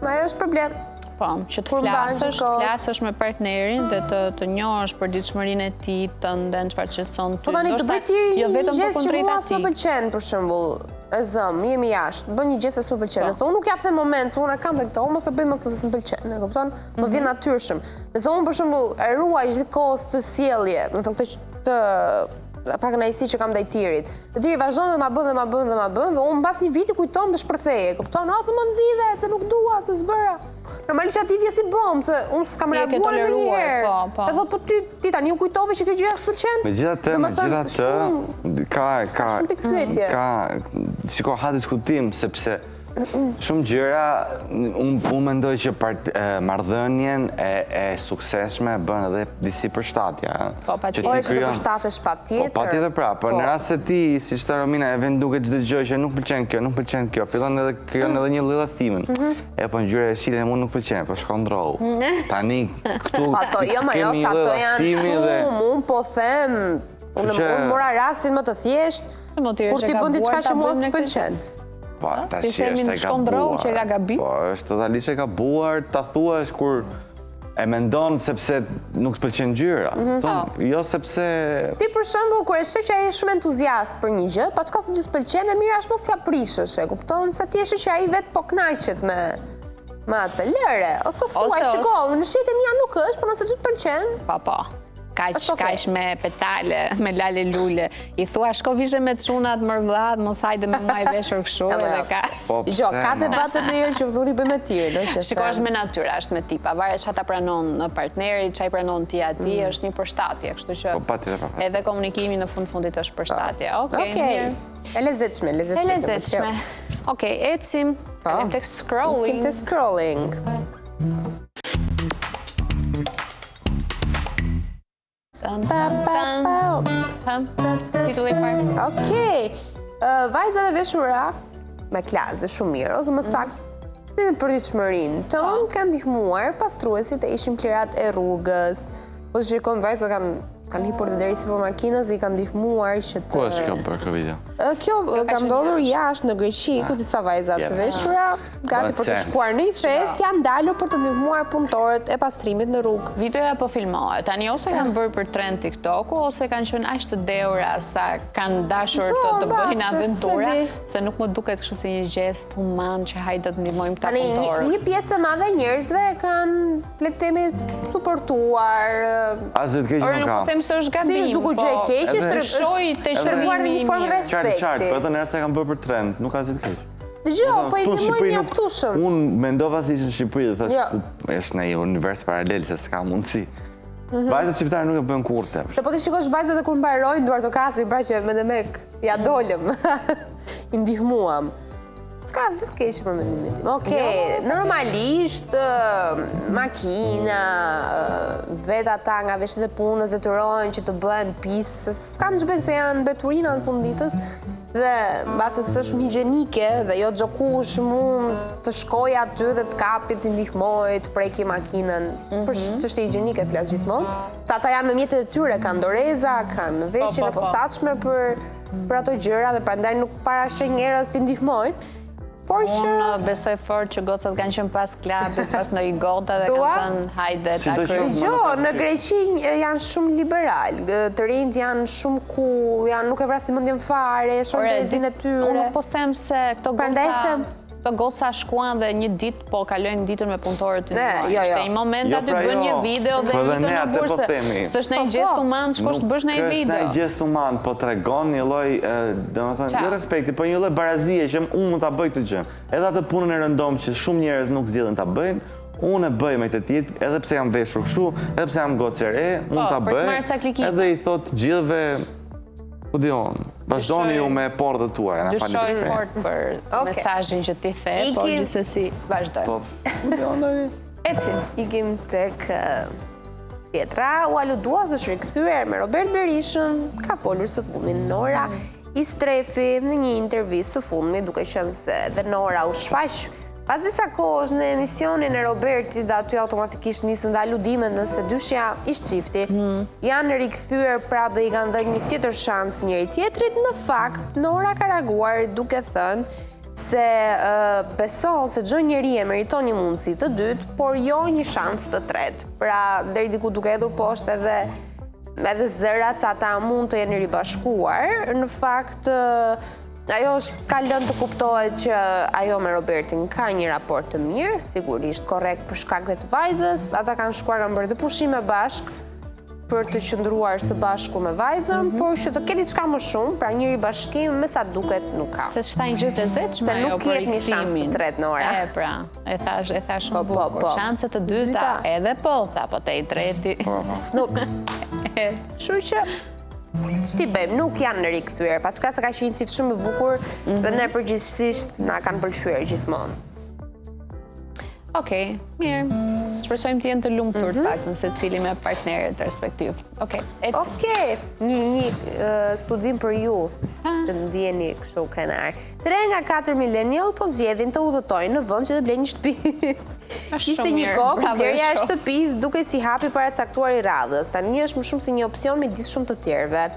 ajo është problem. Po, që të flasësh, të flasësh me partnerin dhe të të njohësh përditshmërinë e tij, tënden, çfarë të shqetëson ty. Po tani të bëj ti jo vetëm për kundrejt atij. Që mua s'më pëlqen për shembull, e zëm, jemi jashtë, bën një gjest që s'më pëlqen. Po. Nëse unë nuk ja them moment se unë e kam dhe këtë, unë mos e bëj më këtë se s'më pëlqen, e kupton? Më vjen mhm. natyrshëm. Nëse unë për shembull e ruaj gjithë kohës këtë sjellje, domethënë këtë të pakënaqësi që kam ndaj Tirit. Dhe Tiri vazhdon dhe ma bën dhe ma bën dhe ma bën dhe unë mbas një viti kujtohem të shpërthej, e kupton? A se më nxive, se nuk dua, se s'bëra. Normalisht atij i vjen si bombë, se unë s'kam reaguar ndonjëherë. Po, po. E thotë, po ty, ti tani u kujtove që kjo gjëja s'pëlqen? Megjithatë, megjithatë, ka, ka, ka, shiko, ha diskutim, sepse Shumë gjëra, unë mendoj që marrëdhënien e, e suksesshme bën edhe disi përshtatja. Po, patjetër. Ore, që të përshtatesh patjetër. Po, patjetër pra, po, në po. rast se ti, siç tha Romina, e vën në dukje çdo gjë që nuk pëlqen kjo, nuk pëlqen kjo, fillon edhe krijon edhe një lloj llastimi. Mhm. E po ngjyra jeshile mua nuk pëlqen, po shko ndrrohu. Mhm. Tani këtu po, ato, jo, ma jo, ato janë shumë, unë po them, unë mora rastin më të thjeshtë, kur ti bën diçka që mua s'pëlqen. Po, tash është e gabuar. Që e ka gabim. Po, është totalisht e gabuar ta thuash kur e mendon sepse nuk të pëlqen ngjyra. Mm -hmm. Jo sepse Ti për shembull kur e sheh që ai është shumë entuziast për një gjë, paçka se ty s'pëlqen, e mira është mos t'ia prishësh, e kupton? Se ti e sheh që ai vetë po kënaqet me me atë lëre, ose thuaj, shiko, në shijet e mia nuk është, po nëse ty të pëlqen. Po, po. Kaq, kaq me petale, me lale lule. I thua, shko vishe me çunat, mor vlla, mos hajde me mua i veshur kështu edhe ka. Po, Jo, ka debate të herë që dhuri bëj me tirë, do që Shiko, është me natyrë, është me tipa, varet ça ta pranon partneri, ça i pranon ti atij, mm. është një përshtatje, kështu që po, patjetër, po, edhe komunikimi në fund fundit është përshtatje. Okej, mirë. E lezetshme, lezetshme. E lezetshme. Okej, ecim. Po. Kalojmë tek scrolling. Tek scrolling. Tan, tan, tan. Titulli i parë. Okej. Vajzat e veshura me klas dhe shumë mirë, ose më saktë në përditshmërinë tonë kanë ndihmuar pastruesit të heqin plehrat e rrugës. Po të shikojmë vajzat kanë kanë hipur dhe deri sipër makinës dhe i kanë ndihmuar që të Ku është kjo bërë kjo video? Kjo ka ndodhur jashtë në Greqi, ku disa vajza të veshura gati për të shkuar në një festë, janë ndalur për të ndihmuar punëtorët e pastrimit në rrugë. Videoja po filmohet. Tani ose kanë bërë për trend TikToku, ose kanë qenë aq të dehura sa kanë dashur të, po, të bëjnë aventura, se nuk më duket kështu si një gjest human që hajde të ndihmojmë këta punëtorët. Tani një pjesë e madhe e njerëzve kanë, le të themi, suportuar. Asgjë të keqe nuk ka. Nuk po them se është gabim. Si është dukur gjë e po keqe, është treguar në një formë respekti. Qartë, qartë, po edhe në rast se kanë bërë për trend, nuk ka asgjë të keqe. Dëgjo, po i ndihmoj mjaftueshëm. Unë mendova se ishte në Shqipëri dhe thashë, jo. është në një univers paralel se s'ka mundësi. Mhm. Vajzat shqiptare nuk e bëjnë kurrë këtë. Se po ti shikosh vajzat dhe kur mbarojnë duartrokasin, pra që me demek ia dolëm. I ndihmuam. S'ka asgjë të keqe për mendimin tim. Okej, jo, normalisht makina, vetë ata nga veshjet e punës detyrohen që të bëhen pis, s'kanë ç'bëjnë se janë mbeturina në fund ditës. Dhe mbase s'është shumë higjienike dhe jo çdokush mund të shkojë aty dhe të kapi, të ndihmojë, të preki makinën. Mm -hmm. Për mhm. çështje higjienike flas gjithmonë. Se ata janë me mjetet e tyre, kanë doreza, kanë po, veshjen po, e po. posaçme për për ato gjëra dhe prandaj nuk parasheh njerëz t'i ndihmojnë. Por që... Unë besoj fort që gocat kanë qenë pas klabit, pas ndonjë gote dhe kanë thënë hajde ta kryejmë. Dëgjo, në Greqi janë shumë liberal, të rinjtë janë shumë cool, janë nuk e vrasin mendjen fare, shohin të e tyre. Unë nuk po them se këto goca... Këto goca shkuan dhe një ditë po kalojnë ditën me punëtorët të ndihmojnë. Jo, jo. Ishte një moment jo, aty pra bën një jo. video dhe po ikën në po bursë. S'është një po, gjest po. human, shkosh të bësh një video. Nuk është një gjest human, po tregon një lloj, domethënë, jo respekti, po një lloj barazie që unë mund ta bëj këtë gjë. Edhe atë punën e rëndomtë që shumë njerëz nuk zgjedhin ta bëjnë, unë e bëj me këtë tjetë, edhe pse jam veshur kështu, edhe pse jam gocë e re, mund ta bëj. Edhe i thotë gjithëve Ku di unë, vazhdoni ju me pordhët tuaja, na falni për Dyshoj fort për mesazhin që ti the, por gjithsesi vazhdojmë. Po, ku di unë Ecim. Ikim tek tjetra, u aludua se është rikthyer me Robert Berishën, ka folur së fundmi Nora Istrefi në një intervistë së fundmi, duke qenë se dhe Nora u shfaq pas disa kohësh në emisionin e Robertit dhe aty automatikisht nisën dhe aludimet nëse dyshja ish çifti hmm. janë rikthyer prapë dhe i kanë dhënë një tjetër shans njëri tjetrit, në fakt Nora ka reaguar duke thënë se beson se çdo njeri e meriton një mundësi të dytë, por jo një shans të tretë. Pra, deri diku duke hedhur poshtë edhe edhe zërat se ata mund të jenë ribashkuar, në fakt ajo është ka lënë të kuptohet që ajo me Robertin ka një raport të mirë, sigurisht korrekt për shkak dhe të vajzës, ata kanë shkuar kanë bërë dhe pushime bashkë për të qëndruar së bashku me vajzën, mm -hmm. por që të ketë diçka më shumë, pra një ribashkim me sa duket nuk ka. Se ç'tha një gjë të lezetshme ajo për rikthimin. Se nuk jep një shans të tretë në ora. E pra, e thash, e tha shumë po, po, bukur. Po. Shanse të dyta, edhe po, tha, po te i treti. Po, po. Nuk. Kështu që ç't'i bëjmë, nuk janë rikthyer, paçka se ka qenë një çift shumë i bukur mm -hmm. dhe ne përgjithësisht na kanë pëlqyer gjithmonë. Okej, mirë. Shpresojmë të jenë të lumtur të mhm. paktën secili me partnerët respektiv. Okej, ecim. Okej, një një studim për ju, të ndiheni kështu krenar. 3 nga 4 millennial po zgjedhin të udhëtojnë në vend që të blejnë një shtëpi. Ishte një kohë kur blerja e shtëpisë dukej si hapi i paracaktuar i radhës. Tani është më shumë si një opsion midis shumë të tjerëve.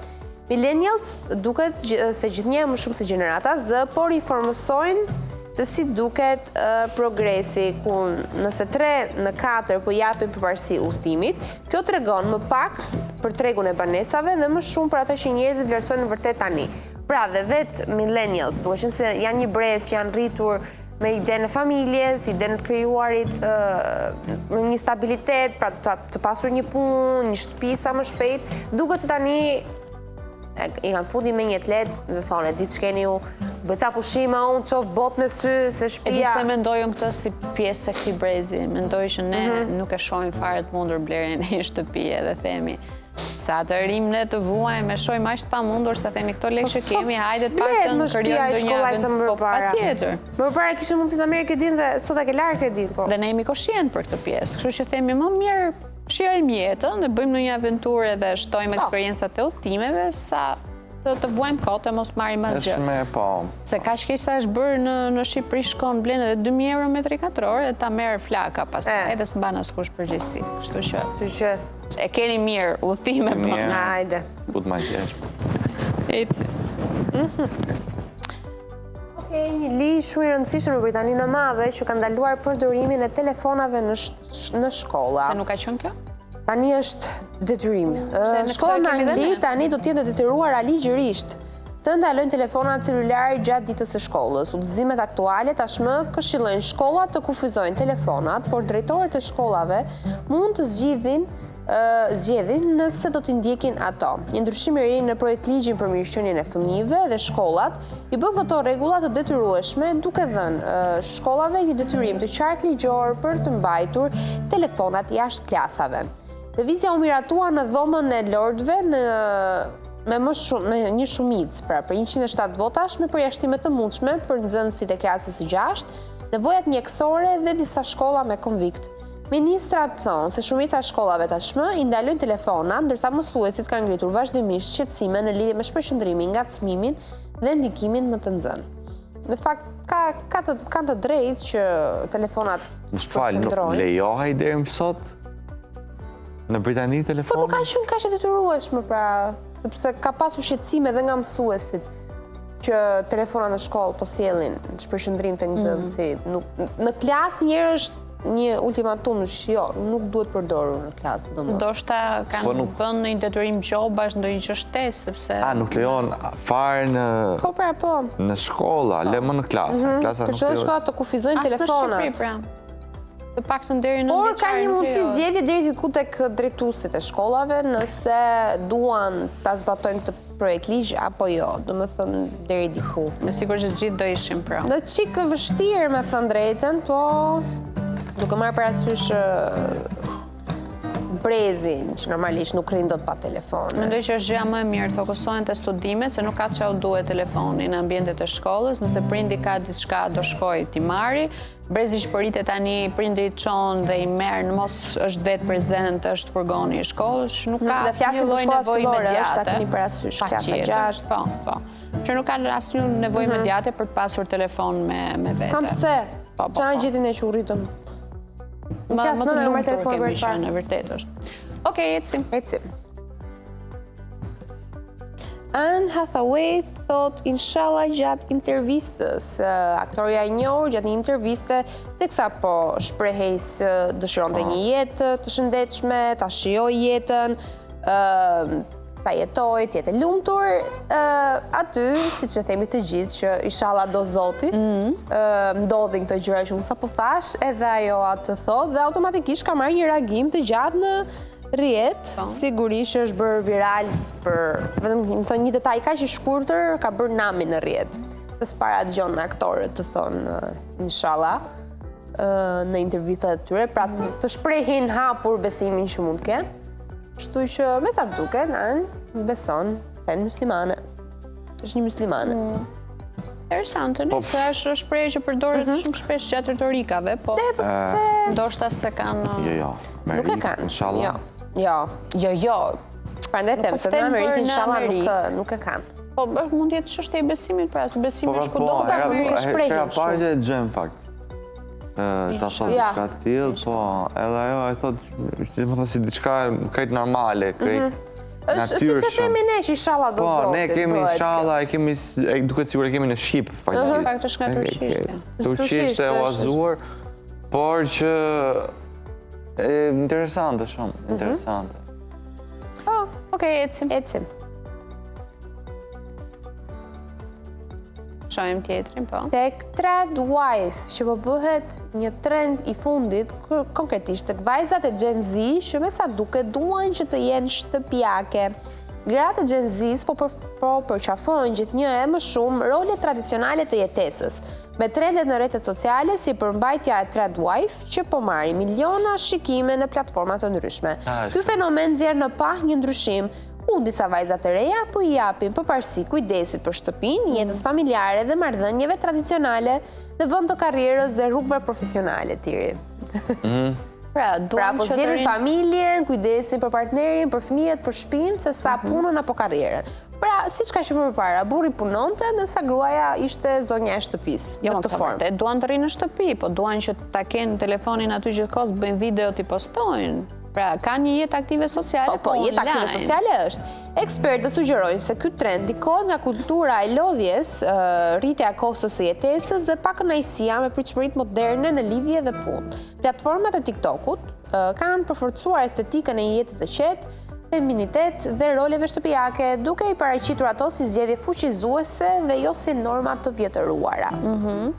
Millennials duket se gjithnjë më shumë se gjenerata Z, por riformësojnë se si duket progresi ku nëse 3 në 4 po japin përparësi udhëtimit, kjo tregon më pak për tregun e banesave dhe më shumë për ato që njerëzit vlerësojnë vërtet tani. Pra dhe vetë millennials, duke qenë se janë një brez që janë rritur me idenë e familjes, idenë e të krijuarit me një stabilitet, pra të, të pasur një punë, një shtëpi sa më shpejt, duket se tani i kanë futi me një tlet dhe thonë, e di ç'keni ju, bëj ca pushime, unë të shoh botë me sy, se shpia... E di pse mendoj unë këtë si pjesë e këtij brezi, mendoj që ne mhm. nuk e shohim fare të mundur blerjen e një shtëpie dhe themi, Sa të rrimë ne të vuajmë, e shohim aq të pamundur se themi këto lekë po, që kemi, hajde të paktën krijojmë ndonjë aventurë. Po, patjetër. Më përpara kishim mundësi ta merrje kredinë dhe sot e ke larë kredinë, po. Dhe ne jemi koshient për këtë pjesë, kështu që themi më mirë shijojmë jetën dhe bëjmë ndonjë aventurë dhe shtojmë po. eksperiencat e udhëtimeve sa të, të vuajmë kot e mos marrim asgjë. Është me, po. Se kaq keq sa është bërë në, në Shqipëri shkon blen edhe 2000 euro metri katror e ta merr flaka pastaj edhe s'mban askush përgjegjësi. Kështu që Kështu që e keni mirë udhëtime po. Hajde. Po të ma kesh. Eci. Mhm. Okej, një ligj shumë i rëndësishëm në Britaninë e Madhe që ka ndaluar përdorimin e telefonave në në shkolla. Se nuk ka qenë kjo? Tani është detyrim. Shkollat në Angli tani do të jenë të detyruara ligjërisht të ndalojnë telefonat celular gjatë ditës së shkollës. Udhëzimet aktuale tashmë këshillojnë shkollat të kufizojnë telefonat, por drejtorët e shkollave mund të zgjidhin zgjedhin nëse do t'i ndjekin ato. Një ndryshim i ri në projektligjin për mirëqenien e fëmijëve dhe shkollat i bën këto rregulla të detyrueshme duke dhënë shkollave një detyrim të qartë ligjor për të mbajtur telefonat jashtë klasave. Lëvizja u miratua në dhomën e lordëve në me më shumë me një shumicë, pra për 107 votash me përjashtime të mundshme për nxënësit e klasës së 6, nevojat mjekësore dhe disa shkolla me konvikt. Ministrat thonë se shumica e shkollave tashmë i ndalojnë telefonat, ndërsa mësuesit kanë ngritur vazhdimisht shqetësime në lidhje me shpërqendrimin, ngacmimin dhe ndikimin më të nxënë. Në fakt, ka, ka të, kanë të drejtë që telefonat Më fal, nuk lejohej deri më sot në Britani telefoni? Po nuk ka qenë kaq e detyrueshme pra, sepse ka pasur shqetësime edhe nga mësuesit që telefonat në shkollë po sjellin shpërqendrim te nxënësit. Mm. Nuk në klasë njëherë është një ultimatum që jo, nuk duhet përdorur në klasë, domethënë. Ndoshta kanë po nuk... vënë një detyrim gjobash ndonjë gjë shtesë, sepse A nuk lejon fare në Po pra, po. Në shkolla, le më në klasë, mm -hmm. klasa nuk lejon. Shkollat të kufizojnë telefonat. As në Shqipëri, pra. Të paktën deri në Por ka një mundësi zgjedhje deri diku tek drejtuesit e shkollave nëse duan ta zbatojnë këtë projektligj apo jo, domethënë deri diku. Me siguri që të gjithë do ishim pro. Do çik vështirë me thënë drejtën, po duke marrë parasysh brezin, që normalisht nuk rrin dot pa telefon. Mendoj që është gjëja më e mirë, fokusohen te studimet, se nuk ka ç'u duhet telefoni në ambientet e shkollës, nëse prindi ka diçka do shkojë t'i marri, Brezi që po rritet tani, prindi i çon dhe i merr, në mos është vetë prezent, është furgoni i shkollës, që nuk ka asnjë lloj nevojë imediate. Është, ta keni parasysh, klasa 6. Po, po. Që nuk ka asnjë nevojë mhm. imediate për të pasur telefon me, me vete. Kam pse, po, po, ça na po. gjeti ne që u rritëm? Më, më të lumtur kemi qenë, e vërtetë është. Okej, ecim. Ecim. Anne Hathaway thotë inshallah gjatë intervistës. Aktorja e njohur gjatë një interviste, teksa po shprehej se dëshironte po. një jetë të shëndetshme, ta shijojë jetën, ta jetojë, të jetë e lumtur, aty, siç e themi të gjithë, që inshallah do zoti, mhm. ndodhin këto gjëra që unë sapo thashë, edhe ajo atë thotë, dhe automatikisht ka marrë një reagim të gjatë në rrjet, po. sigurisht që është bërë viral për, vetëm me thënë një detaj kaq i shkurtër, ka bërë namin në rrjet. Se s'para dëgjon aktorët të thonë, inshallah, në intervistat e tyre, pra të shprehin hapur besimin që mund të kenë. Kështu që, me sa duket, Nan beson fenë muslimane. Është një muslimane. Mm. Interesante, po, se është shprehje që përdoret mhm. shumë shpesh gjatë retorikave, po Dhe pse ndoshta s'e kanë Jo, jo. Nuk e kanë. Inshallah. Jo. Jo. Jo, jo. Prandaj them se në Amerikë inshallah nuk nuk e kanë. Po, është mund të jetë çështje e besimit, pra, se besimi po, është kudo, po, po, nuk e shprehin. Hera parë që e dëgjoj në fakt. Ta thotë diçka të tillë, po, edhe ajo e thotë, domethënë si diçka krejt normale, krejt mhm. Është siç e themi ne që inshallah do po, zotit. Po, ne kemi inshallah, e kemi e duket sikur e kemi në shqip, faktikisht. Në fakt është nga turqishtja. Turqisht e huazuar, por që e interesante shumë, mhm. interesante. Po, okej, ecim. Ecim. Shohim tjetrin, po. Tek Trad Wife, që po bëhet një trend i fundit, konkretisht tek vajzat e Gen Z, që me sa duket duan që të jenë shtëpiake. Gratë e Gen Z po, për, po përqafojnë gjithnjë e më shumë rolet tradicionale të jetesës, me trendet në rrjetet sociale si përmbajtja e Trad Wife, që po marrin miliona shikime në platforma të ndryshme. Ky fenomen nxjerr në pah një ndryshim ku disa vajza të reja po i japin përparësi kujdesit për shtëpinë, jetës familjare dhe marrëdhënieve tradicionale në vend të karrierës dhe rrugëve profesionale tiri. Mm. Pra, pra po zgjedhin familjen, kujdesin për partnerin, për fëmijët, për shtëpinë, se sa mhm. punën apo karrierën. Pra, siç ka qenë më përpara, burri punonte, ndërsa gruaja ishte zonja e shtëpisë, jo, në këtë formë. Jo, duan të rrinë në shtëpi, po duan që ta kenë telefonin aty gjithkohës, bëjnë video t'i postojnë. Pra, ka një jetë aktive sociale, po, po, po jetë aktive sociale është. Ekspertët sugjerojnë se ky trend ndikohet nga kultura e lodhjes, rritja e kostos së jetesës dhe pakënaqësia me pritshmëritë moderne në lidhje dhe punë. Platformat e TikTokut kanë përforcuar estetikën e një jete të qetë, feminitet dhe roleve shtëpiake, duke i paraqitur ato si zgjedhje fuqizuese dhe jo si norma të vjetëruara. Mhm.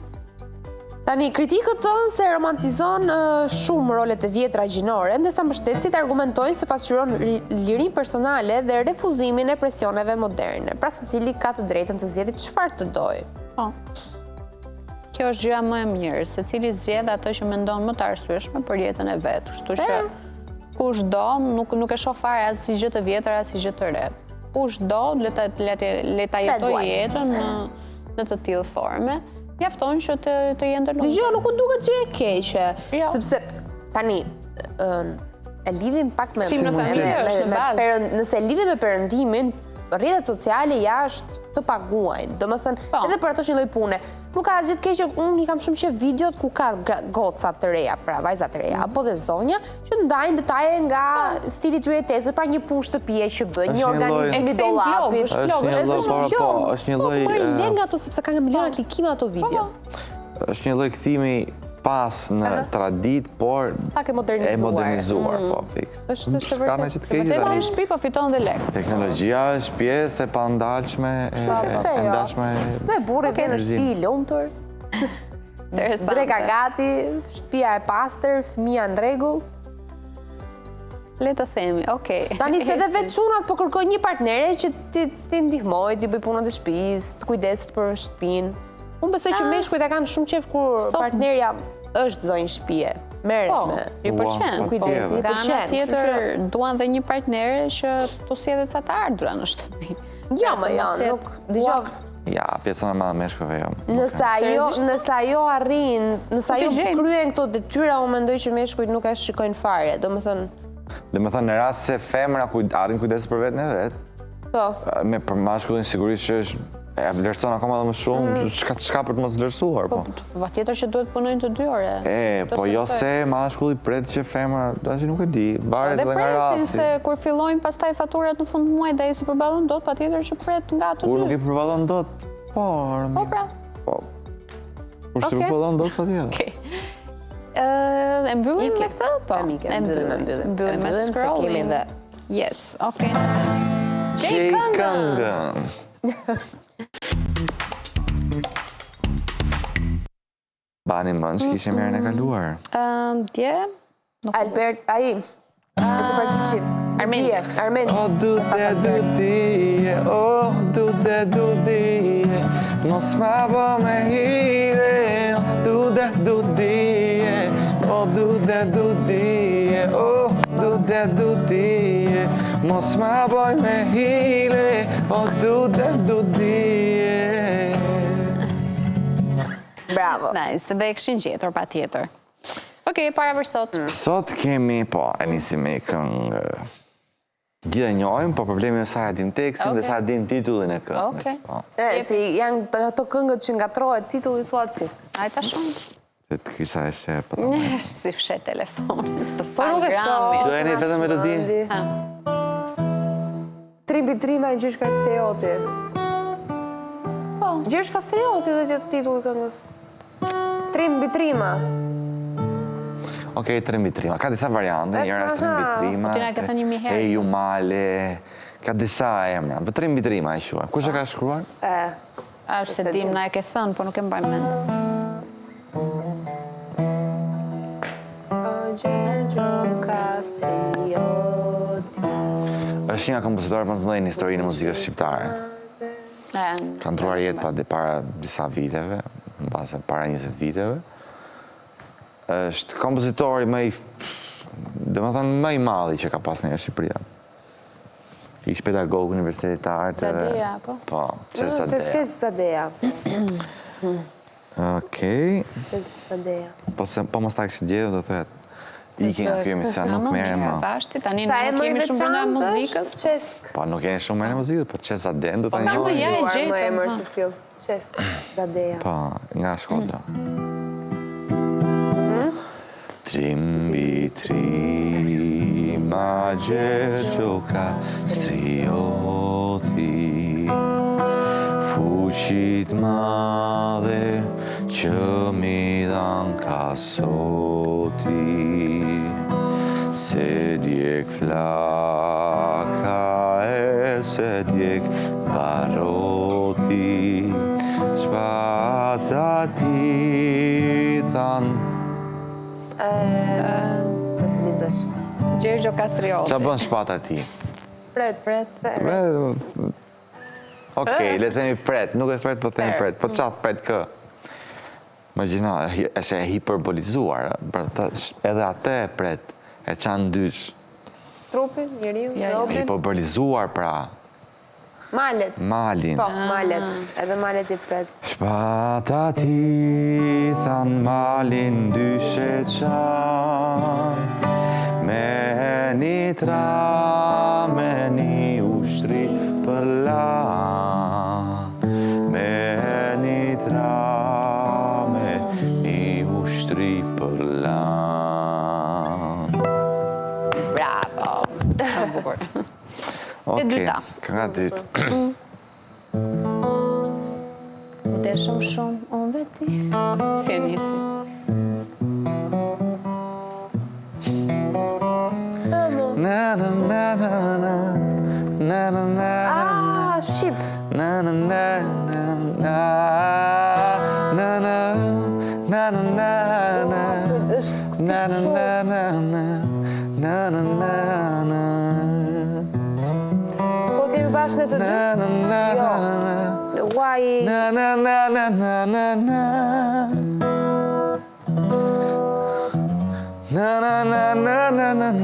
Tani, kritikët thonë se romantizon shumë rolet e vjetra gjinore, ndërsa mbështetësit argumentojnë se pasqyron lirinë personale dhe refuzimin e presioneve moderne. Pra secili ka të drejtën të zgjedhë çfarë të dojë. Po. Kjo është gjëja më e mirë, secili zgjedh atë që mendon më të arsyeshme për jetën e vet. Kështu që kush do, nuk nuk e shoh fare as si gjë të vjetër, as si gjë të re. Kush do, le ta le ta le ta jetojë jetën në në të tillë forme. Mjafton që të, të jenë të lumtur. Dëgjo, nuk u duket gjë e keqe, jo. sepse tani e lidhim pak me Si në familje është në bazë. Nëse e lidhim me perëndimin, rrjetet sociale jashtë të paguajnë. Domethënë, po. edhe për ato që një lloj pune. Nuk ka asgjë të keqe, unë i kam shumë qejf videot ku ka goca të reja, pra vajza të reja, apo dhe zonja, që ndajnë detaje nga po. stili i tyre jetesës, pra një punë shtëpie që bëjnë, një organizim i dollapit. Është vlog, është një lloj, po, po, është një po, lloj... Po, marrin lekë nga ato, sepse ka nga miliona po. klikime ato video. Është një lloj kthimi pas në traditë, por pak e modernizuar. E modernizuar, mm. po, fiks. Është është e vërtetë. Ka ndonjë të keqe tani. Vërtet në shtëpi po fiton dhe lek. Teknologjia është pjesë e pandalshme e po, pse jo? ndashme. Dhe burri vjen në shtëpi i lumtur. Interesante. Dreka gati, shtëpia e pastër, fëmija në rregull. Le të themi, okej. Tani se dhe vetë çunat po kërkojnë një partnere që t'i t'i ndihmojë, t'i bëjë punët e shtëpisë, të kujdeset për shtëpinë. Unë besoj që meshkujt e kanë shumë qejf kur partnerja është zonjë shtëpie. Merret po, me. I pëlqen. Ua, Kujdes, i Nga ana pëlqen. tjetër, duan dhe një partnere që të sjellë ca të ardhura në shtëpi. Jo, më jo, nuk dëgjoj. Ja, pjesa më e madhe e meshkujve jo. Nëse ajo, nëse ajo arrin, nëse ajo kryen këto detyra, unë mendoj që meshkujt nuk e shikojnë fare. Domethënë, Domethënë në rast se femra arrin kujdeset për veten e vet. Po. Me për mashkullin sigurisht që është. E vlerëson akoma dhe më shumë, mm. çka çka për të mos vlerësuar, po. Po, po patjetër që duhet punojnë të dy ore. E, po jo se mashkulli pret që femra, tash nuk e di, varet edhe nga rasti. Dhe presin se kur fillojnë pastaj faturat në fund të muajit dhe ai s'i përballon dot, patjetër që pret nga të dy. Kur nuk i përballon dot, po, Po pra. Po. Kur s'i përballon dot patjetër. Okej. E mbyllim me këtë? Po, e mbyllim, e mbyllim. Mbyllim me scrolling. Yes, okay. Gjej këngën. Bani mend që kishim herën e kaluar. Ëm, dje? Albert, ai. E që për kiqi. Armendi. Armendi. O du de du dije, o du de du dije, mos ma bo me hile, o du de du dije, o du de du dije, o du de du dije. Mos ma boj me hile, o du de du dije. Bravo. Nice, dhe e kishin gjetur, patjetër. Okej, para për sot. Mm. Sot kemi, po, e nisim me një këngë. Gjithë e njohim, po problemi është sa e dim tekstin dhe sa e dim titullin e këngës. Okej. Po. E, si janë ato këngët që ngatërrohet titulli thua ti. Ai ta shumë. Se të krisa e shë, po të më. Si fshe telefonin, s'të Po fal nuk e grami. shoh. Do e një vetëm melodinë? Trim mbi trima e Gjergj Kastrioti. Po. Gjergj Kastrioti do të jetë titulli i këngës. Trim mbi trima. Okej, trim mbi trima. Ka disa variante, njëra është trim mbi trima. Po ti na ke thënë një mijë herë. E ju male, ka disa emra. Po trim mbi trima e quajmë. Kush e ka shkruar? E. A, s'e dim, na e ke thënë, po nuk e mbaj mend. Është një nga kompozitorët më të mëdhenj në historinë e muzikës shqiptare. Ka ndërruar jetë pa para disa viteve, mbase para 20 viteve. Është kompozitori më i domethënë më i madhi që ka pas në Shqipëria. Ish pedagog Universitetit të Arteve. Zadeja, po? Po, Çesk Zadeja. Çesk Zadeja. Okej. Çesk Zadeja. Po se po mos ta kishte gjetur do thotë Iki nga ky emision, nuk merrem më. Vashti, tani ne nuk jemi shumë brenda muzikës. Çesk. Po nuk jemi shumë brenda muzikës, po Çesk Zadenë do ta po, njohim. Ja e gjetëm. Emër të tillë. Çesk Zadeja. Po, nga Shkodra. Trim mbi trima Gjergjo Kastrioti Fuqi t'madhe që m'i dhanë ka Zoti S'e djeg flaka e s'e djeg baroti Shpata t'i thanë Gjergjo Kastrioti. Ça bën shpata e tij? Pret. Pret. Okej, le të themi pret, nuk e pret, po themi pret. Po ça pret kë? Imagjino, është e hiperbolizuar, për të, edhe atë e pret, e çan dysh. Trupin, njeriun, Jo, jo. robin. Hiperbolizuar pra. Malet. Malin. Po, malet. Edhe malet i pret. Shpata t'i than malin dysh e çan Me një tra, me një ushtri përlan Me një tra, me një ushtri përlan Bravo. Shumë bukur. Okej, dyta. Kënga e dytë. U deshëm shumë, unë dhe ti. Si e nisi? Na na na na na na na na Ah, shqip. na na na na na na na na na na na Është na na na na na na na na na Po kemi bashkë ne të dy? na na na Jo. na Uaj, na na na na na na na Na na na na na na na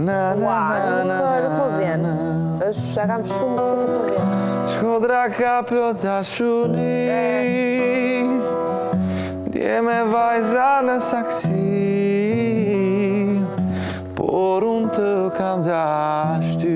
Na na ua, na na nuk nuk po vjen. na Është, e kam shumë kështu po s'po vjen. Shkodra ka plot dashuri Djem e vajza në saksi Por unë të kam dashtë ty.